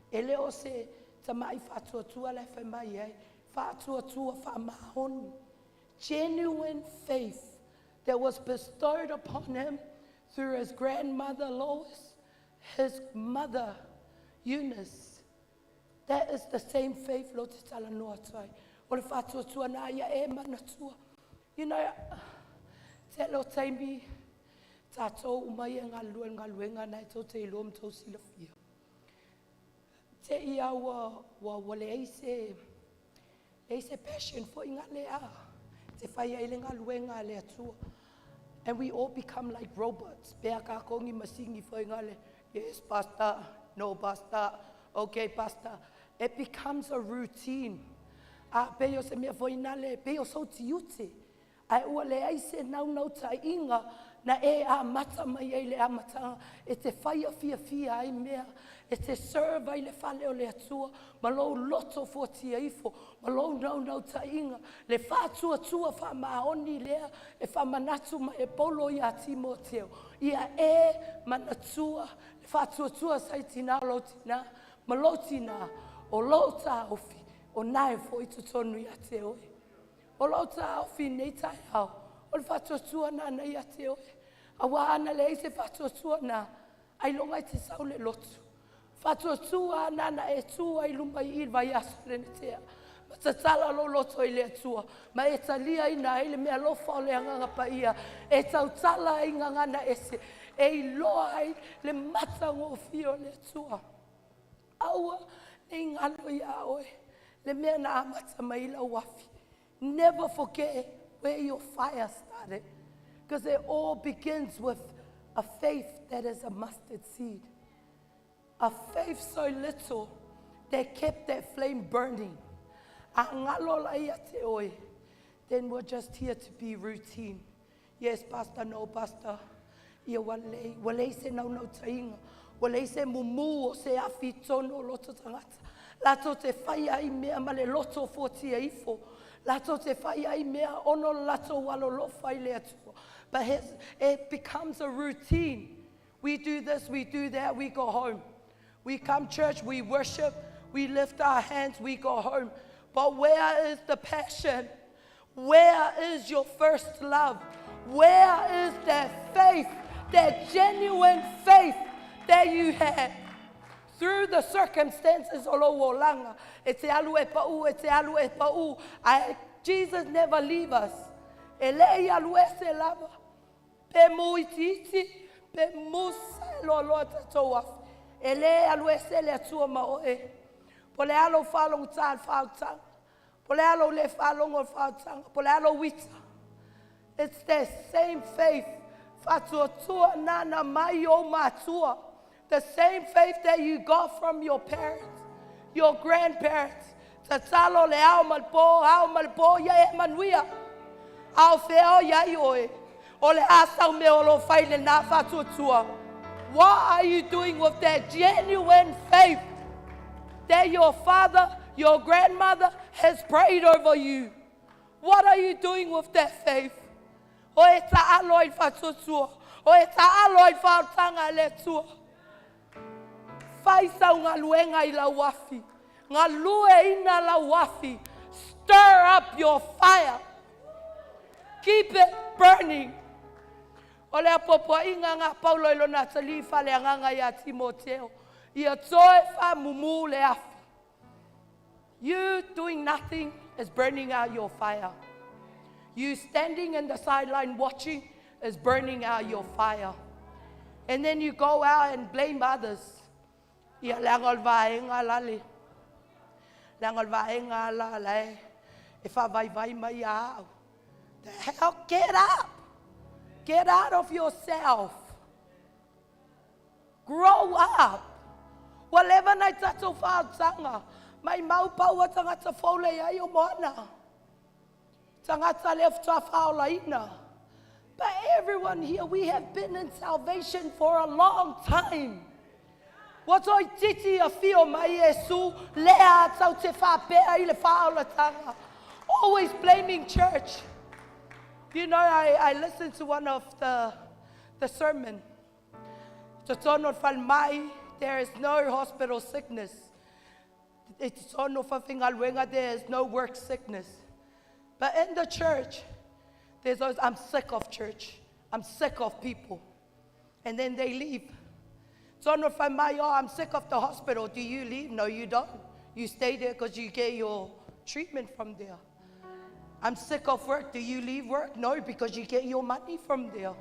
E le o se tamai faatuatua la e fai mai ai, faatuatua faamaoni. Genuine faith that was bestowed upon him through his grandmother Lois, his mother Eunice. That is the same faith lo te talanoa atu ai. O le faatuatua na ia e manatua. Te lo taimi tātou uma ia galulue galuega na e tou te iloa ma tou silafia. Te ia ua, ua, ua leai se, leai se passion foi ngā le a. Te whai ai le galuega a le Atua. And we all become like robots. Pea kākou ni masingi foi ngā le, yes, pastor, no, pastor, okay, pastor. It becomes a routine. A pe o se mea foi nā le, pe o sau tiute. Ae ua leai se naunautaiga na e amata mai ai le amataga e te whaia fiafia ai mea, e te serve ai le fale o le Atua, ma lou loto fuatia ifo, ma lou naunautaiga, le faatuatua faamaoni lea e faamanatu mai e Paulo ia Timoteo, ia e manatua le faatuatua sa i tinā o lou tinā, ma lou tinā, o lou taofi, o nae foi totonu ia te oe. O lou taofi nei taeao, o le faatuatua nana ia te oe. Auā ana leai se faatuatua na, ailoga e te sau le lotu. Faatuatua nana e tu ai luma i i le vaiaso le na tea. Ma tatala lou loto i le Atua. Ma e taliaina ai le meaalofa o le Agaga Paia. E tautala ai gagana ese. E iloa ai le matagofie o le Atua. Aua ne i galo ia oe. Le mea na amata mai lau afi. Never forget where your fire started. Because it all begins with a faith that is a mustard seed. A faith so little that kept that flame burning. A ngalo la ia te oe. Then we're just here to be routine. Yes, pastor, no, pastor. Ia ua lei, ua leai se naunautaiga. Ua leai se mumu o se afi tonu o loto tagata. Latou te whai ai mea ma le loto fuatia ifo. Latou te whai ai mea ono latou alolofa i le Atua. But it becomes a routine. We do this, we do that, we go home. We come church, we worship, we lift our hands, we go home. But where is the passion? Where is your first love? Where is that faith, that genuine faith that you had? Through the circumstances o lou olaga, e te alu e pau, e te alu e pau. Jesus never leave us. E le i alu ese lava. Pe mu itiiti, pe musa e loa loa tatou afi. E le alu ese le Atua ma oe. Po le alo whaalongo le whautaga. Po le alo le whaalongo le whautaga. Po le alo wita. It's that same faith. Faatuatua nana mai o matua. The same faith that you got from your parents, your grandparents. Tatalo le ao ma le po, ao ma le po, ia e manuia. Ao whea o ia i oe. O le asau me o lo whai le nā faatuatua. What are you doing with that genuine faith that your father, your grandmother has prayed over you? What are you doing with that faith? O e taalo i whatutua. O e taalo i whaotanga le tua. Fai sau ngaluenga i lau afi. Ngalue ina lau afi. Stir up your fire. Keep it burning. O le apoapoaiga nga Paulo i lona atalii faaleagaga iā Timoteo, ia toe faamumū le afi. You doing nothing is burning out your fire. You standing in the sideline watching is burning out your fire. And then you go out and blame others. Ia leaga o le vaega la le leaga o le vaega la la e e faavaivai mai ia au. The hell, get up! Get out of yourself. Grow up. Ua leva nai tatou faaotaga. Mai mau paua tagata fou le iai o moana. Tagata lea faatoa faaolaina. But everyone here, we have been in salvation for a long time. Ua toeitiiti afio mai Iesu lea tau te faapea i le faaolataga. Always blaming church. You know, I listened to one of the sermon. Totonu o le falemai, there is no hospital sickness. I totonu o fafaigaluega, there is no work sickness. But in the church, there's always, I'm sick of church. I'm sick of people. And then they leave. Totonu o le falemai, oh, I'm sick of the hospital. Do you leave? No, you don't. You stay there because you get your treatment from there. I'm sick of work. Do you leave work? No, because you get your money from there.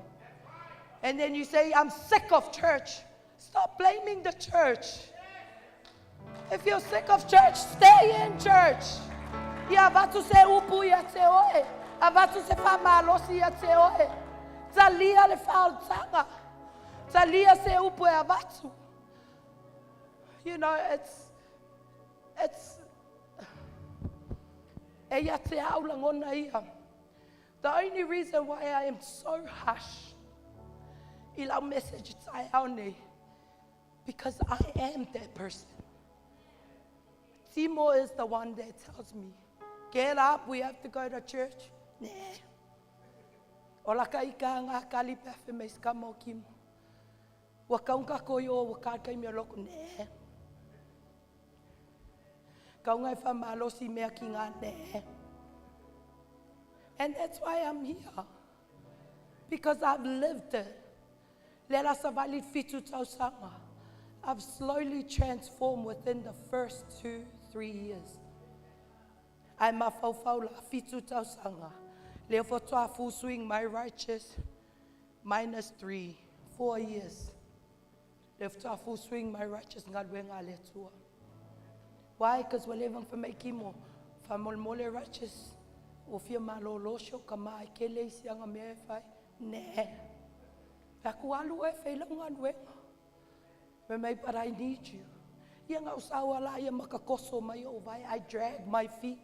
And then you say, I'm sick of church. Stop blaming the church. If you're sick of church, stay in church. Ia avatu se upu ia te oe. Avatu se faamalosi ia te oe. Talia le faaolataga. Talia se upu e avatu. You know, it's, e ia te au lagona ia. The only reason why I am so harsh i lau message taeao nei, because I am that person. Timo is the one that tells me, get up, we have to go to church. Nah. O la ka ika ngā kali pe awhi me ska mo kimo. Wa kaunga ko yo wa ka kai mea loko. Nah. Kaunga e whamalosi mea ki ngā nah. And that's why I'm here. Because I've lived it. Le la savali 7 tausaga. I've slowly transformed within the first 2, 3 years. Ai mafaufau la 7 tausaga. Le faatoa full swing my righteous minus 3, 4 years. Le faatoa full swing my righteous galuega a le Atua. Why? Because ua leva ona fai mai Kimo, faamolemole righteous, o fia malōlō si o ka maa e kele i siaga mea e fai. Nē. Aku alu e fai lau galuega. Me mai, but I need you. Ia ngau saua la ia makakoso mai o vai. I drag my feet.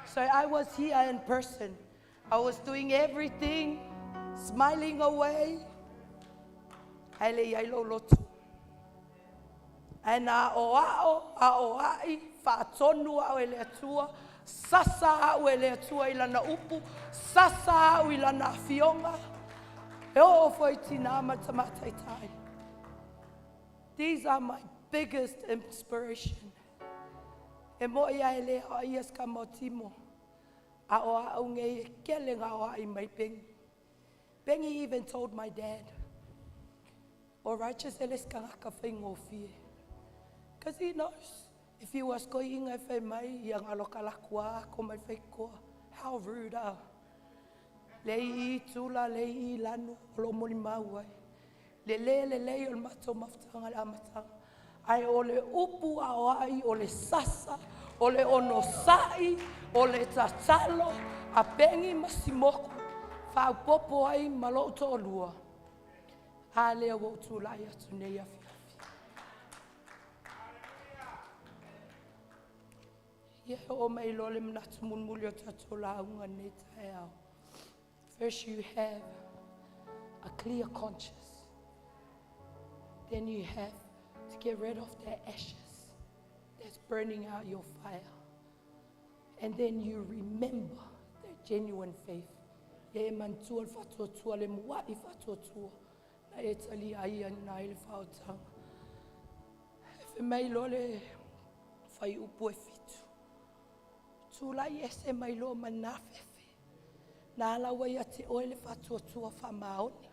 So I was here in person. I was doing everything, smiling away. Ae le iai lou loto. Ae na o ao, a o ai, faatonu au e le Atua, sasa au e le Atua i lana upu, sasa au i lana afioga. E o foi tina ma tamataitai. These are my biggest inspiration. E mo ia e le o ia ska mo timo. A o a au ngei e kele ngā o ai mai pengi. Pengi even told my dad, o righteous ele skangaka whaingofie. Because he knows if he was going e whai mai, ia ngā loka lakua, ko mai whai koa. How rude ah. Le i tula, le i lanu, o lo moli mau ai. Le le le le o le matou mafutaga le amataga. Ae o le upu a o ai, o le sasa, o le onosa'i, o le tatalo, a pengi ma simoku, faaopopo ai ma lou toalua. A lea ua ou tulai atu nei afiafi. Ia e oo mai loa le manatu mulimuli o tatou lauga nei taeao. First you have a clear conscience. Then you have to get rid of the ashes that's burning out your fire. And then you remember that genuine faith. Ia e manatua le faatuatua, le mua'i faatuatua na e taliaiina ai le faaotaga. E fai mai loa le fuaiupu e 7, Tulai ese mai loa ma lena fefe, na ala ua ia te oe le faatuatua faamaoni.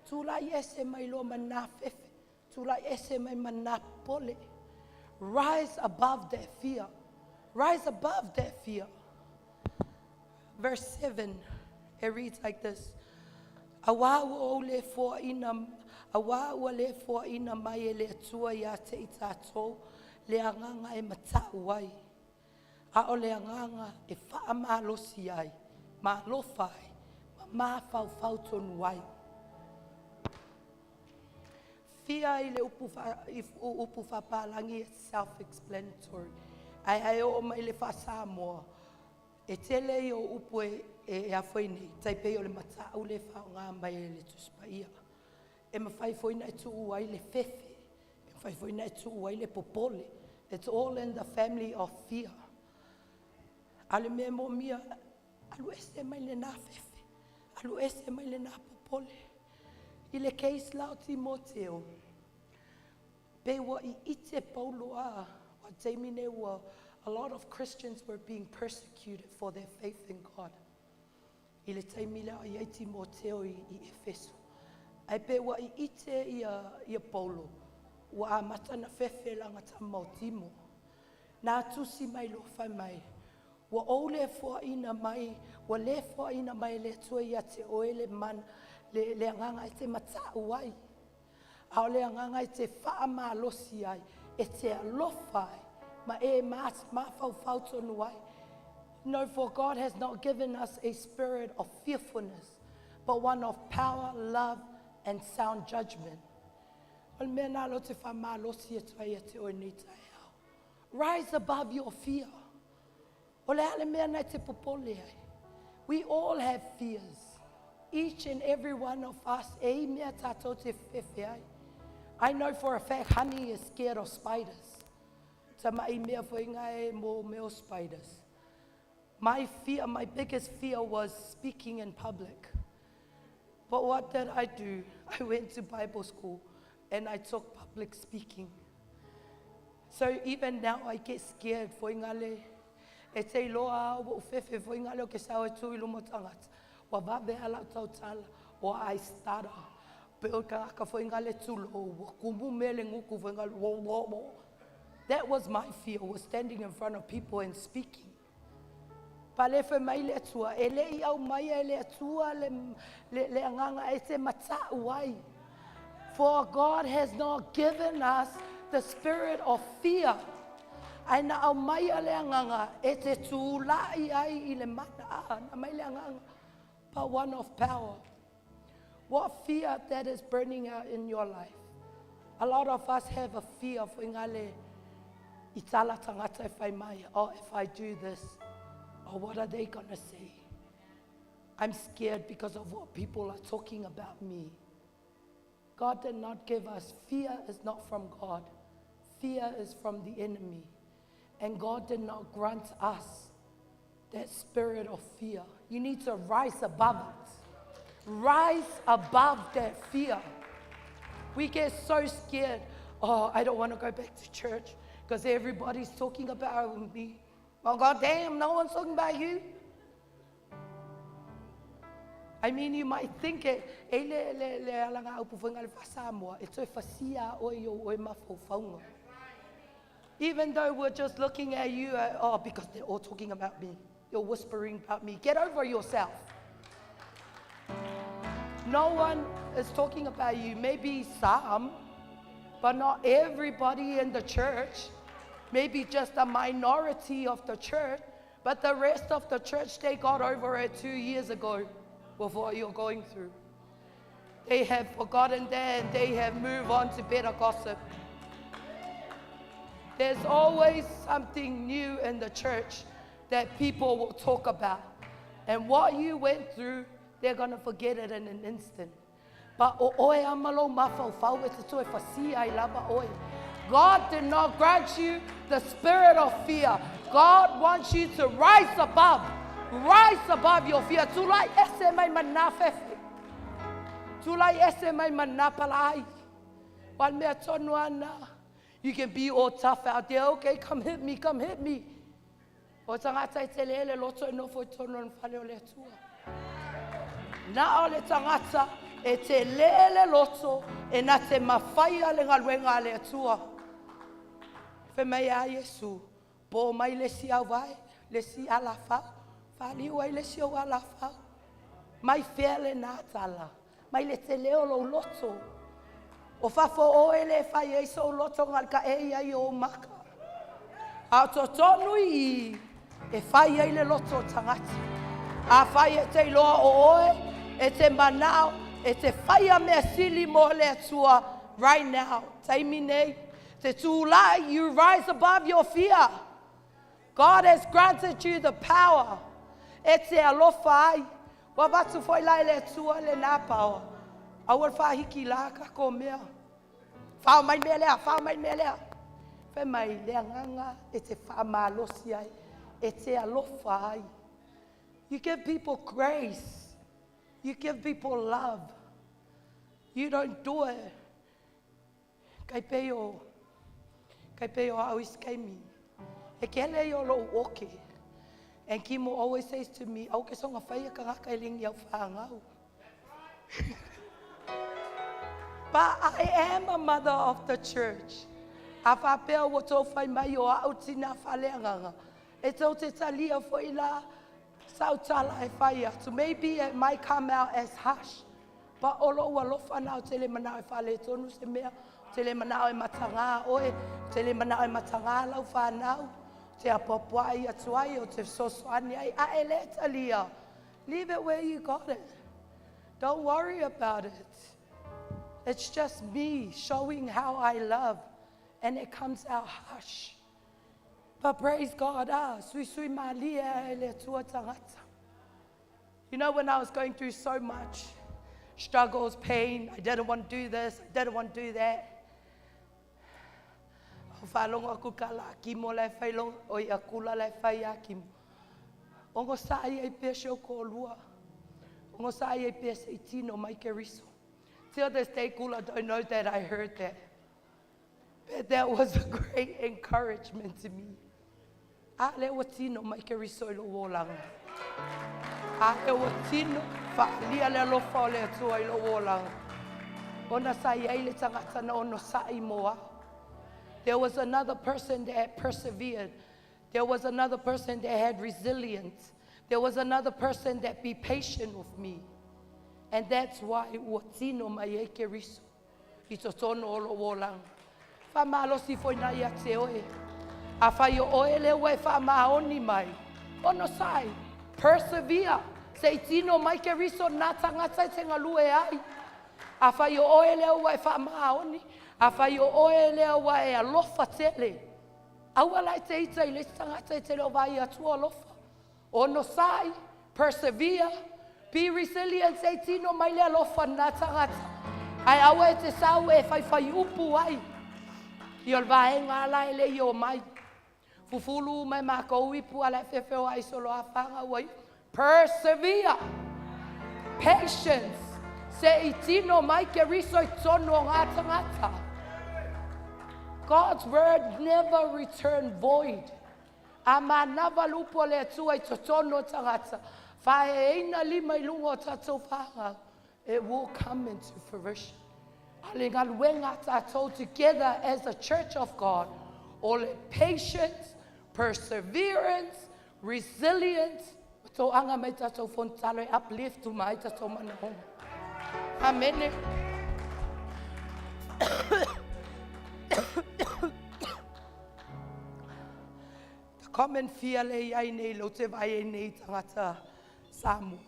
Tulai ese mai loa ma lena fefe, tulai ese mai ma lena popole. Rise above that fear. Rise above that fear. Verse 7, it reads like this. Auā ua ou le foaina, auā ua le foaina mai e le Atua ia te i tatou le agaga e mata'u ai, a o le agaga e faamalosi ai, ma alofa ai, ma mafaufau tonu ai. Fear i le upu, fa, i upu faapalagi is self-explanatory. Ae ae oo mai le faa-Samoa, e tele ia o upu e, e, e afoi nei, tai pei o le mata'u le faaaoga mai e le Tusi Paia. E mafai foi ona e tuu ai le fefe, e mafai foi ona e tuu ai le popole. It's all in the family of fear. A o le mea moomia, alu ese mai lena fefe, alu ese mai lena popole. I le case la o Timoteo, pe ua i'ite Paulo a, ua taimi nei ua, a lot of Christians were being persecuted for their faith in God. I le taimi lea o i ai Timoteo i, i Efeso. Ae pe ua i'ite ia, ia Paulo, ua amata na fefe lana tama o Timo. Na tusi mai loa fai mai, ua ou le foaina mai, ua le foaina mai e le Atua ia te oe le mana, le, le agaga e te mata'u ai. A o le agaga e te faamalosi ai, e te alofa ai, ma e mafaufau tonu ai. No, for God has not given us a spirit of fearfulness, but one of power, love, and sound judgment. O le mea na lo te faamalosi atu ai ia te oe nei taeao. Rise above your fear. O le a le mea na e te popole ai. We all have fears. Each and every one of us, e i mea tātou te fefe ai. I know for a fact Honey is scared of spiders. Tama'i mea foi ngā e mō meo spiders. My fear, my biggest fear was speaking in public. But what did I do? I went to Bible school and I took public speaking. So even now I get scared foi ngale e te iloa au ua ou fefe foi ngale o ke sao e tu i luma o tagata. Ua vave a lau tautala or I stutter. Pe o tagata foi ngale tulou ua kumu mea le gutu foi ngale wo wo wo. That was my fear, was standing in front of people and speaking. Pa le fai mai le Atua, e le i aumaia e le Atua le, le, le agaga e te mata'u ai. For God has not given us the spirit of fear. Ae na aumaia le agaga e te tula'i ai i le mana. Ah, na mai le agaga. But one of power. What fear that is burning out in your life? A lot of us have a fear of ngale i tala tangata e fai mai, oh, if I do this, oh, what are they gonna say? I'm scared because of what people are talking about me. God did not give us, fear is not from God. Fear is from the enemy. And God did not grant us that spirit of fear. You need to rise above it. Rise above that fear. We get so scared. Oh, I don't want to go back to church because everybody's talking about me. Well, goddamn, no one's talking about you. I mean, you might think it, e le, le, le alanga au puwhenga le whasamoa, e toe whasia oe i o oe mafaufauga. Even though we're just looking at you, oh, because they're all talking about me. You're whispering about me. Get over yourself. No one is talking about you. Maybe some, but not everybody in the church. Maybe just a minority of the church. But the rest of the church, they got over it 2 years ago with what you're going through. They have forgotten that and they have moved on to better gossip. There's always something new in the church that people will talk about. And what you went through, they're going to forget it in an instant. But o oe a ma lou mafaufau e te toe fasia ai lava oe. God did not grant you the spirit of fear. God wants you to rise above. Rise above your fear. Tulai ese mai ma nā fefe. Tulai ese mai ma nā palai. Wan mea tonu ana. You can be all tough out there. Okay, come hit me, come hit me. O tangata e te lele loto e nofo i tonu o whale o le Atua. Na o le tangata e te lele loto e na te mawhaia le ngaluenga a le Atua. Fe mai a Iesu, po mai le si au vai, le si ala fau, whaliu ai le si au ala fau. Mai fea le nā tala, mai le te leo lo loto. O fafo o e le whai e so loto ngal ka e ia i o maka. A to tonu i e whai ai le loto o tangata. A whai e te iloa o oe, e te manao, e te whai a mea sili mo le Atua right now. Taimi nei, te tūlai, you rise above your fear. God has granted you the power. E te alofa ai. Wa vatu foi lai le Atua le nā power. Aua le whahiki la ka ko mea. Whao mai mea lea, whao mai mea lea. Whai mai le nganga e te whamalosi ai, e te alofa ai. You give people grace. You give people love. You don't do it. Kai peo, kai peo au iskaimi. E kele i o lo oke. And Kimo always says to me, au ke songa whaia ka ngaka e lingi au whaangau. But I am a mother of the church. A whapea ua tō whai mai o au tina whaleanganga. E tau te talia fo i la sautala e whai atu. Maybe it might come out as harsh. But olo ua lofa nā o te le manao e whale tonu se mea. Te le manao e matanga oe. Te le manao e matanga lau whanau. Te apapua i atu ai o te sosoani ai. A e le talia. Leave it where you got it. Don't worry about it. It's just me showing how I love, and it comes out harsh. But praise God, sui sui malia e le Atua tangata. You know, when I was going through so much struggles, pain, I didn't want to do this, I didn't want to do that. O whalongo aku ka la kimo le whailong, o i akula le whai a kimo. Ongo sa ai ai pese o ko lua. Ongo sa ai ai pese i tino mai ke riso. Till this day, Kula don't know that I heard that. But that was a great encouragement to me. A le ua tino mai ke riso i lo wolanga. A le ua tino whaalia le alofa o le Atua i lo wolanga. Ona sa i ai le tangata na ono sa i moa. There was another person that persevered. There was another person that had resilience. There was another person that be patient with me. And that's why ua tino mai e ke riso. I to tono o lo wolanga. Wha malosi foi na ia te oe. A whai o oe le ua e wha maoni mai. Ono sai. Persevere. Se i tino mai ke riso nā tangata i te ngalue ai. A whai o oe le ua e wha maoni. A whai o oe le ua e alofa tele. Aua lai te ita i le tangata i te leo vai atua alofa. Ono sai. Persevere. Be resilient. Se i tino mai le alofa nā tangata. Ai aua e te sau e whai whai upu ai. I o le vaenga ala e le i o mai. Fufulu mai mākou ipu ala e whewheo ai solo a whanga ua i. Persevere. Patience. Se i tino mai ke riso i tono o ngā tangata. God's word never return void. A mānawa lupo le Atua i totono tangata. Whae eina lima i lunga o tātou whanga. It will come into fruition. A le ngaluenga tātou together as a church of God. O le patience, perseverance, resilience. Tō anga mai tātou fontalo e uplift tu mai tātou mana honga. Amen. The common fear le iai nei lo te vai e nei tangata Samoa.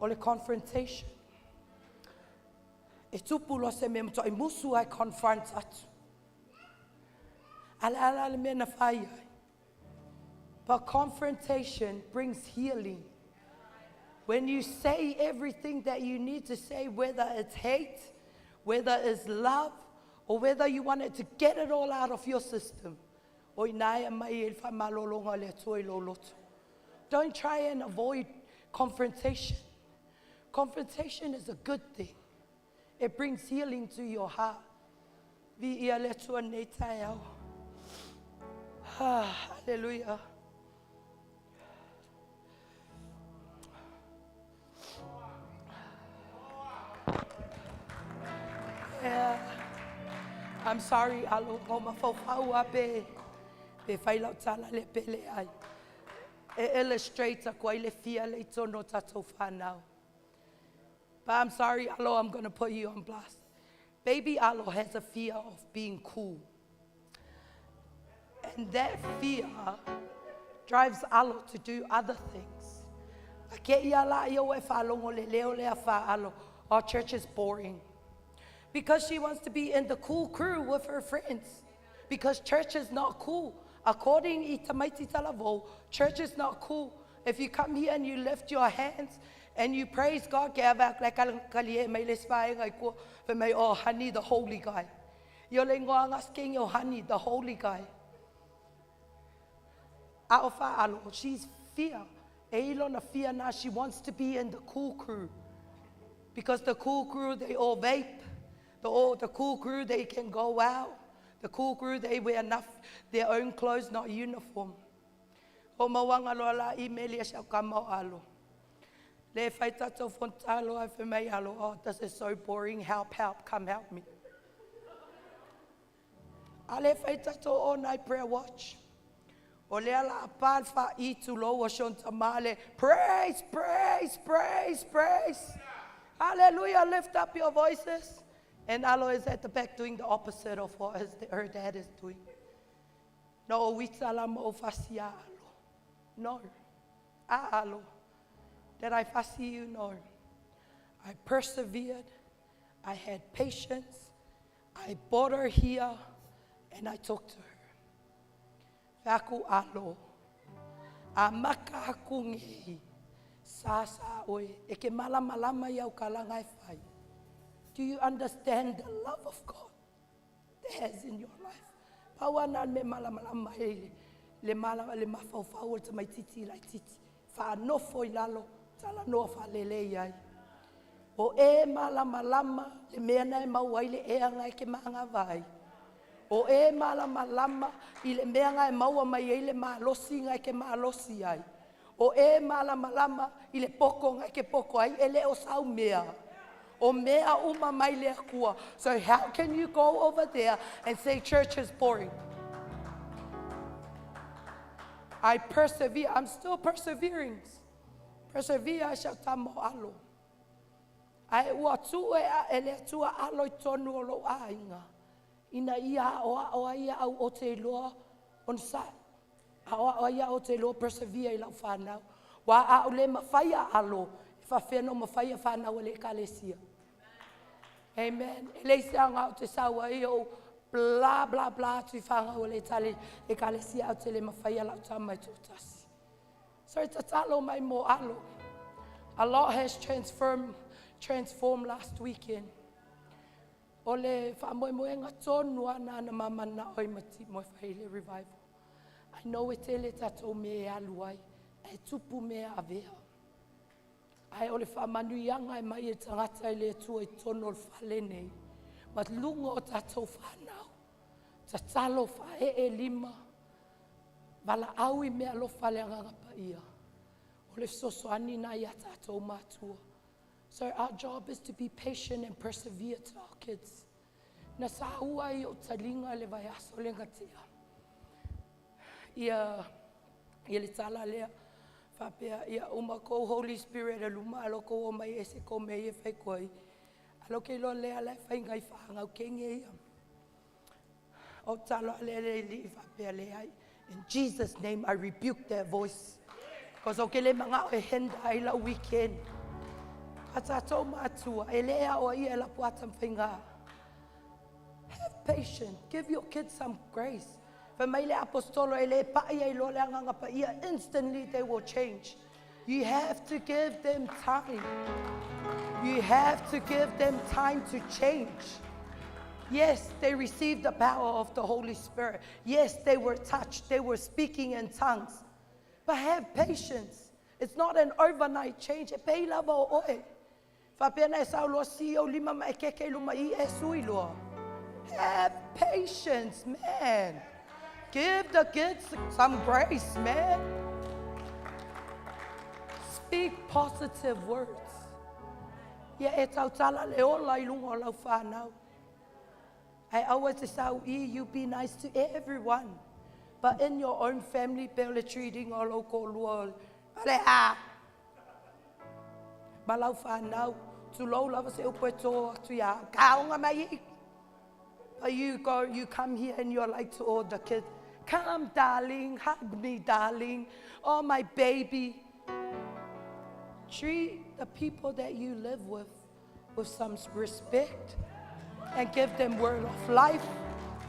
O le confrontation. E tupu lo se mea mtoa i musu ai confront atu. Ala ala le mea na whai ai. But confrontation brings healing. When you say everything that you need to say, whether it's hate, whether it's love, or whether you wanted to get it all out of your system, O ina e aumai ai le faamalologa a le Atua i lou loto. Don't try and avoid confrontation. Confrontation is a good thing. It brings healing to your heart. Viia le Atua nei taeao. Ah, hallelujah. Yeah. I'm sorry, alo ngo mafaufau a pe pe fai lau tala le pele ai. E illustrate aku ai le fia le i tonu o tātou whānau. But I'm sorry, Alo, I'm going to put you on blast. Baby Alo has a fear of being cool. And that fear drives Alo to do other things. A ke ia la ia ua e faalogo le leo lea fa Alo, our church is boring. Because she wants to be in the cool crew with her friends. Because church is not cool. According i tamaiti talavou, church is not cool. If you come here and you lift your hands and you praise God, ke ava le kali e mai le svaenga i kua, fe mai, oh, honey, the holy guy. Io le ingoa ngasking yo honey, the holy guy. A o fa alo, she's fear. E ilo na fear na, she wants to be in the cool crew. Because the cool crew, they all vape. The cool crew, they can go out. The cool crew, they wear enough their own clothes, not uniform. O mauanga loa la i meli a siau ka mau alo. Le fai tātou fontalo ai fe mai alo, oh, this is so boring, help, help, come help me. A le fai tātou all night prayer watch. O lea la pa le fa i tu lo o shon tamale. Praise, praise, praise, praise. Hallelujah, lift up your voices. And Alo is at the back doing the opposite of what her dad is doing. No, o wita la mo o fasi a alo. No. A alo. Did I fussy you? No. I persevered. I had patience. I brought her here and I talked to her. Faku alo. A maka aku ngei. Sa sa oe. E ke malama lama iau ka langa e whai. Do you understand the love of God that has in your life? Paua nā me malama lama e le malama le mafaufau o le tamaititi lai titi. Wha nofo i lalo, tala noa wha lele i ai. O e malama lama, le mea na e mau ai le ea ngai ke maanga vai. O e malama lama, i le mea ngai maua mai ai le malosi ngai ke malosi ai. O e malama lama, i le poko ngai ke poko ai, e le o sau mea. O mea uma mai le akua. So how can you go over there and say church is boring? I persevere. I'm still persevering. Persevere siau tamo alo. Ai ua tu e a e le atua alo i tonu o lou ainga. Ina ia o a o ai au o te loa on sa. A o a ia o te loa persevere i lau whanau. Wa a o le mawhaia alo. E whawheno mawhaia whanau e le ekalesia. Amen. E le isi anga o te saua i o bla bla bla tu whangau le tale ekalesia au te le mawhaia lau tamai tōtasi. So tatalo mai mo alo. A lot has transformed last weekend. O le whaamoemoenga tonu ana na mamana oi mati mo whaile revival. I know e tele tātou me e alu ai, e tupu me avea. Ai o le whaamanu ianga e mai e tangata i le atua i tono o le whale nei. Ma lunga o tātou whanau. Tatalo whae e lima. Wala au i mea alofa le anganga pa ia. O le sosoani na ia tātou mātua. So our job is to be patient and persevere to our kids. Na sa ua i o talinga le vai aso le ngatia. Ia, ia le tala lea. Whapea, ia uma kou Holy Spirit e luma alo kou o mai ese kou me ia whai koe. Alo ke lo lea le whai ngai whangau kenge ia. O talo ale le li whapea le ai. In Jesus' name I rebuke that voice. Because o ke le manga o e henda ai la weekend. A tātou mātua, e lea o ia e la puata mwhainga. Have patience. Give your kids some grace. Fa mai le apostolo e le paia i lo le anganga pa ia, instantly they will change. You have to give them time. You have to give them time to change. Yes, they received the power of the Holy Spirit. Yes, they were touched. They were speaking in tongues. But have patience. It's not an overnight change. E pei lava o oe. Faapea na e sauloa si ou lima ma e keke i luma i e sui loa. Have patience, man. Give the kids some grace, man. Speak positive words. Ia e tautala le ola i lunga o lau whānau. Ai aua te sau i, you be nice to everyone. But in your own family, pe o le treating o lau kōlua, ale a. Ma lau whānau, tulou lava se upu e tō atu ia, kaonga mai i. But you go, you come here and you're like to all the kids, come darling, hug me darling, oh my baby. Treat the people that you live with with some respect and give them word of life.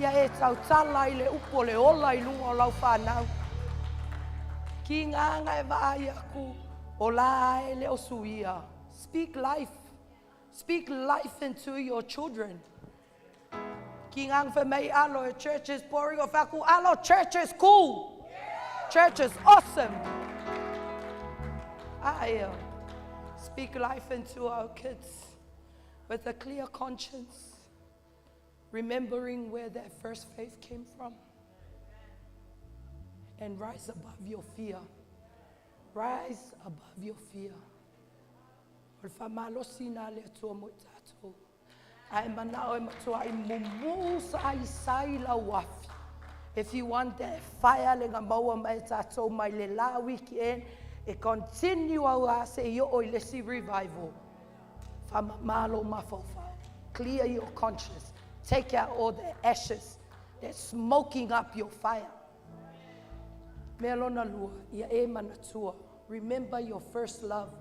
Ia e tautala i le upu o le ola i lunga o lau whānau. Ki ngā ngai vaai aku, o la e le o suia. Speak life. Speak life into your children. Ki ngā wha mei alo, church is boring. O whaku alo, church is cool. Church is awesome. Aia. Speak life into our kids with a clear conscience, remembering where that first faith came from. And rise above your fear. Rise above your fear. O le whamalosi nā le atua mo i tātou. Ai manao e matua i mumu sa i sai lau afi. If you want that fire le ngā maua mai tātou mai le la weekend, e continue au a se i o i le si revival. Whamamalo mawhauwhau. Clear your conscience. Take out all the ashes that's smoking up your fire. Mea lona lua, ia e manatua. Remember your first love.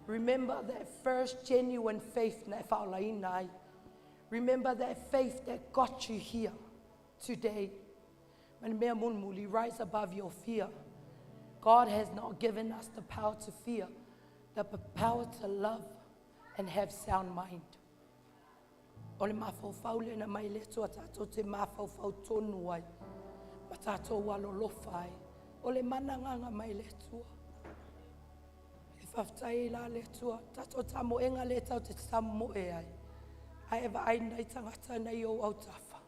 Remember that first genuine faith na e whaolaina ai. Remember that faith that got you here today. Mani mea mulimuli, rise above your fear. God has not given us the power to fear, the power to love and have sound mind. O le mafaufau lena mai le Atua tātou te mafaufau tonu ai, ma tātou alolofa ai. O le mananganga mai le Atua. E whawhtai la le Atua, tātou tā moenga le tau te tā moe ai. Ai e vaai nei tangata nei o au tawha.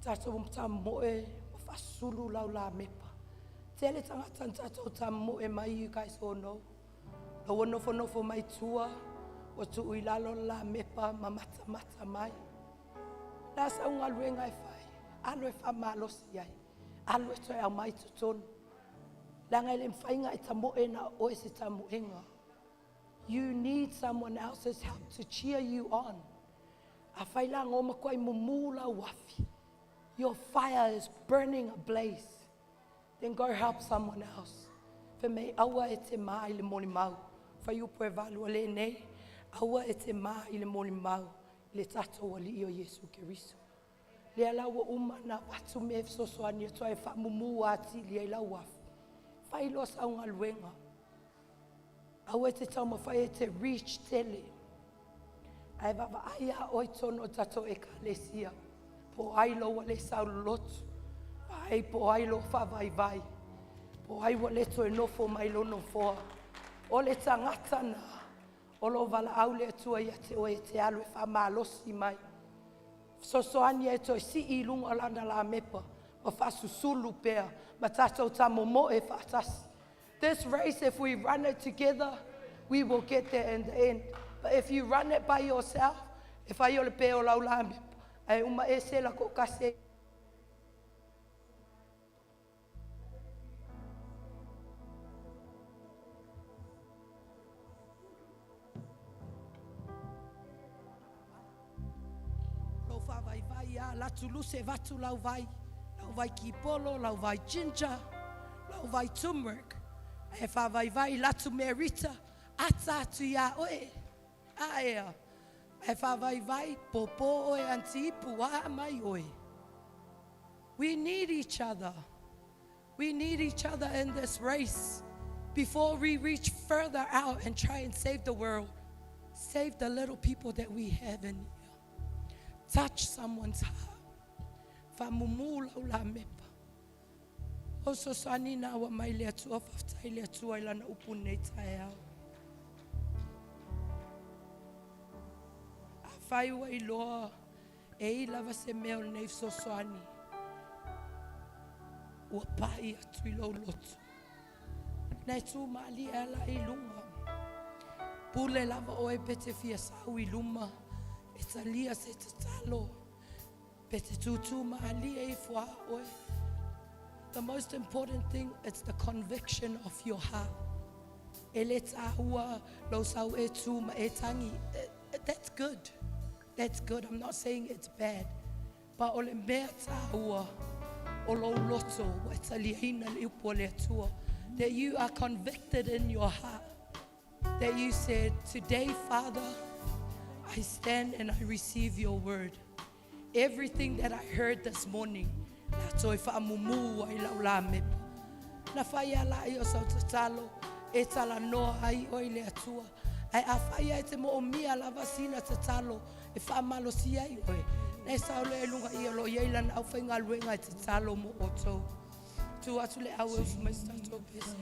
Tātou tā moe, ma whasulu lau la mepa. Tele tangata tātou tā moe mai, you guys all know. Lau nofo nofo mai tua, o tu ui lalo la mepa, ma mata mata mai. La sa unga luenga e whai, alo e wha malosi ai, alo e toe au mai totonu. Langa ele mwhainga e ta moe na oe se ta moenga. You need someone else's help to cheer you on. A whai la ngoma koe mumu la wafi. Your fire is burning ablaze. Then go help someone else. Fe mei aua e te mā i le moli mau. Whai upo e valua le nei. Aua e te mā i le moli mau. I le tātou ali o Yesu Keriso. Lea lau ua uma na watu me fesoasoani atu ai faamumu atili ai lau afi. Fai loa sau galuega. Aua e te taumafai e te reach tele. Ae vaavaai a oe tonu o tatou ekalesia. Po ai lou ua le saulolotu. Vaai po ai lou faavaivai. Po ai ua le toe nofo mai lou nofoa. O le tagata na o lo o valaau le Atua ia te oe e te alu e faamalosi mai. Fesoasoani e toe sii i luga o lana lamepa ma faasusulu pea ma tatou tamomoe faatasi. This race, if we run it together, we will get there in the end. But if you run it by yourself, e whai o le pe o lau lamepa, ai uma e se la ko kasi. Lou whāvaivai a latu luse vatu lau vai, lau vai kipolo, lau vai ginger, lau vai turmeric. E whāvaivai latu merita, ata atu ia oe. A ea, e whāvaivai, popo oe anti ipu a mai oe. We need each other. We need each other in this race. Before we reach further out and try and save the world, save the little people that we have in here. Touch someone's heart. Faamumu lau lamepa. O fesoasoani na ua mai le Atua, faafetai le Atua i lana upu nei taeao. Afai ua iloa e i lava se mea o lenei fesoasoani ua pai atu i lou loto. Na e tu malie ala i luga. Pule lava oe pe te fia sau i luma e talia se tatalo. Pe te tūtū mālie ifo a oe. The most important thing it's the conviction of your heart. E le tāua lou sau e tū ma e tangi. That's good. That's good. I'm not saying it's bad. But o le mea tāua o lou loto ua e taliaina le upu a le Atua. That you are convicted in your heart. That you said, Today, Father, I stand and I receive your word. Everything that I heard this morning, la toe faamumu ai lau lamepa. Na fai a la i o sau tatalo, e talanoa ai oe i le Atua. Ae afai ae te moomia lava sina tatalo e faamalosia ai oe. Na e sao lea i luga ia o lo o i ai lana aufaigaluega e tatalo mo outou. Tu atu le au e usu mai se tatou pese.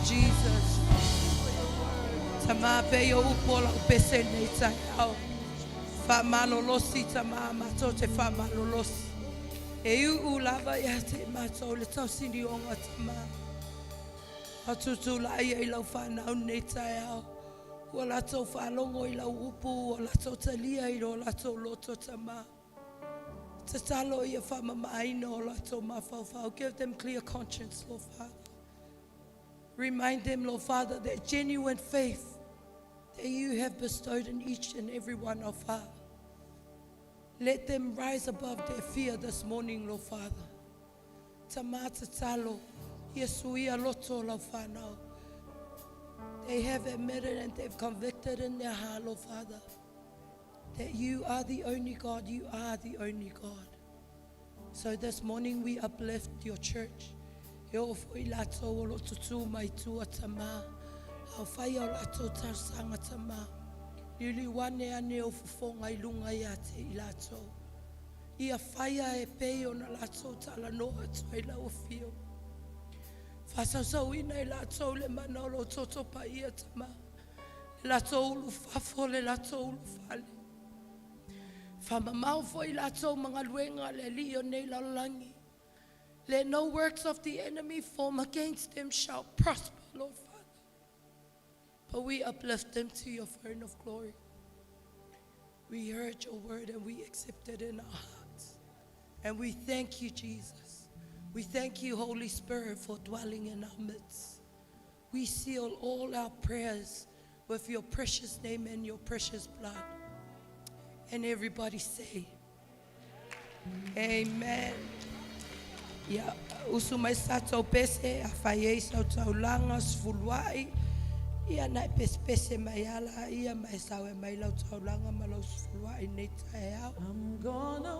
Jesus. Tamā pei o upo lau pese nei taeao. Faamalolosi tamā matou te faamalolosi. E uu lava ia te matou le tausinioga tamā. Faatutulai ai lau fanau nei taeao. Ua latou faalogo i lau upu, ua latou talia i lo latou loto tamā. Tatalo ia faamamaina o latou mafaufau. Give them clear conscience, Lord Father. Remind them, Lord Father, that genuine faith that you have bestowed in each and every one of us. Let them rise above their fear this morning, Lord Father. Tamā tatalo, ia suia loto lau whanau. They have admitted and they've convicted in their heart, Lord Father, that you are the only God, you are the only God. So this morning we uplift your church. E o foi latou o lo tutu mai tua tamā. Au whai o latou talosaga tamā. Liuliu ane ane o fofoga i luga ia te i latou. Ia whaia e pei o na latou talanoa atu ai lau afio. Faasausauina i latou le mana o lou toto paia tamā. Le latou ulufafo, le latou ulufale. Faamamao foi latou ma galuega le alii o nei lalolagi. Let no works of the enemy form against them shall prosper, Lord Father. But we uplift them to your throne of glory. We heard your word and we accept it in our hearts. And we thank you, Jesus. We thank you, Holy Spirit, for dwelling in our midst. We seal all our prayers with your precious name and your precious blood. And everybody say, Amen. Ia, usu mai sa tau pese, a fai ei sau taulaga, sefuluai, ia na e pesepese mai ala, ia mai sau e mai lau taulaga ma lau sefuluai nei taeao. I'm gonna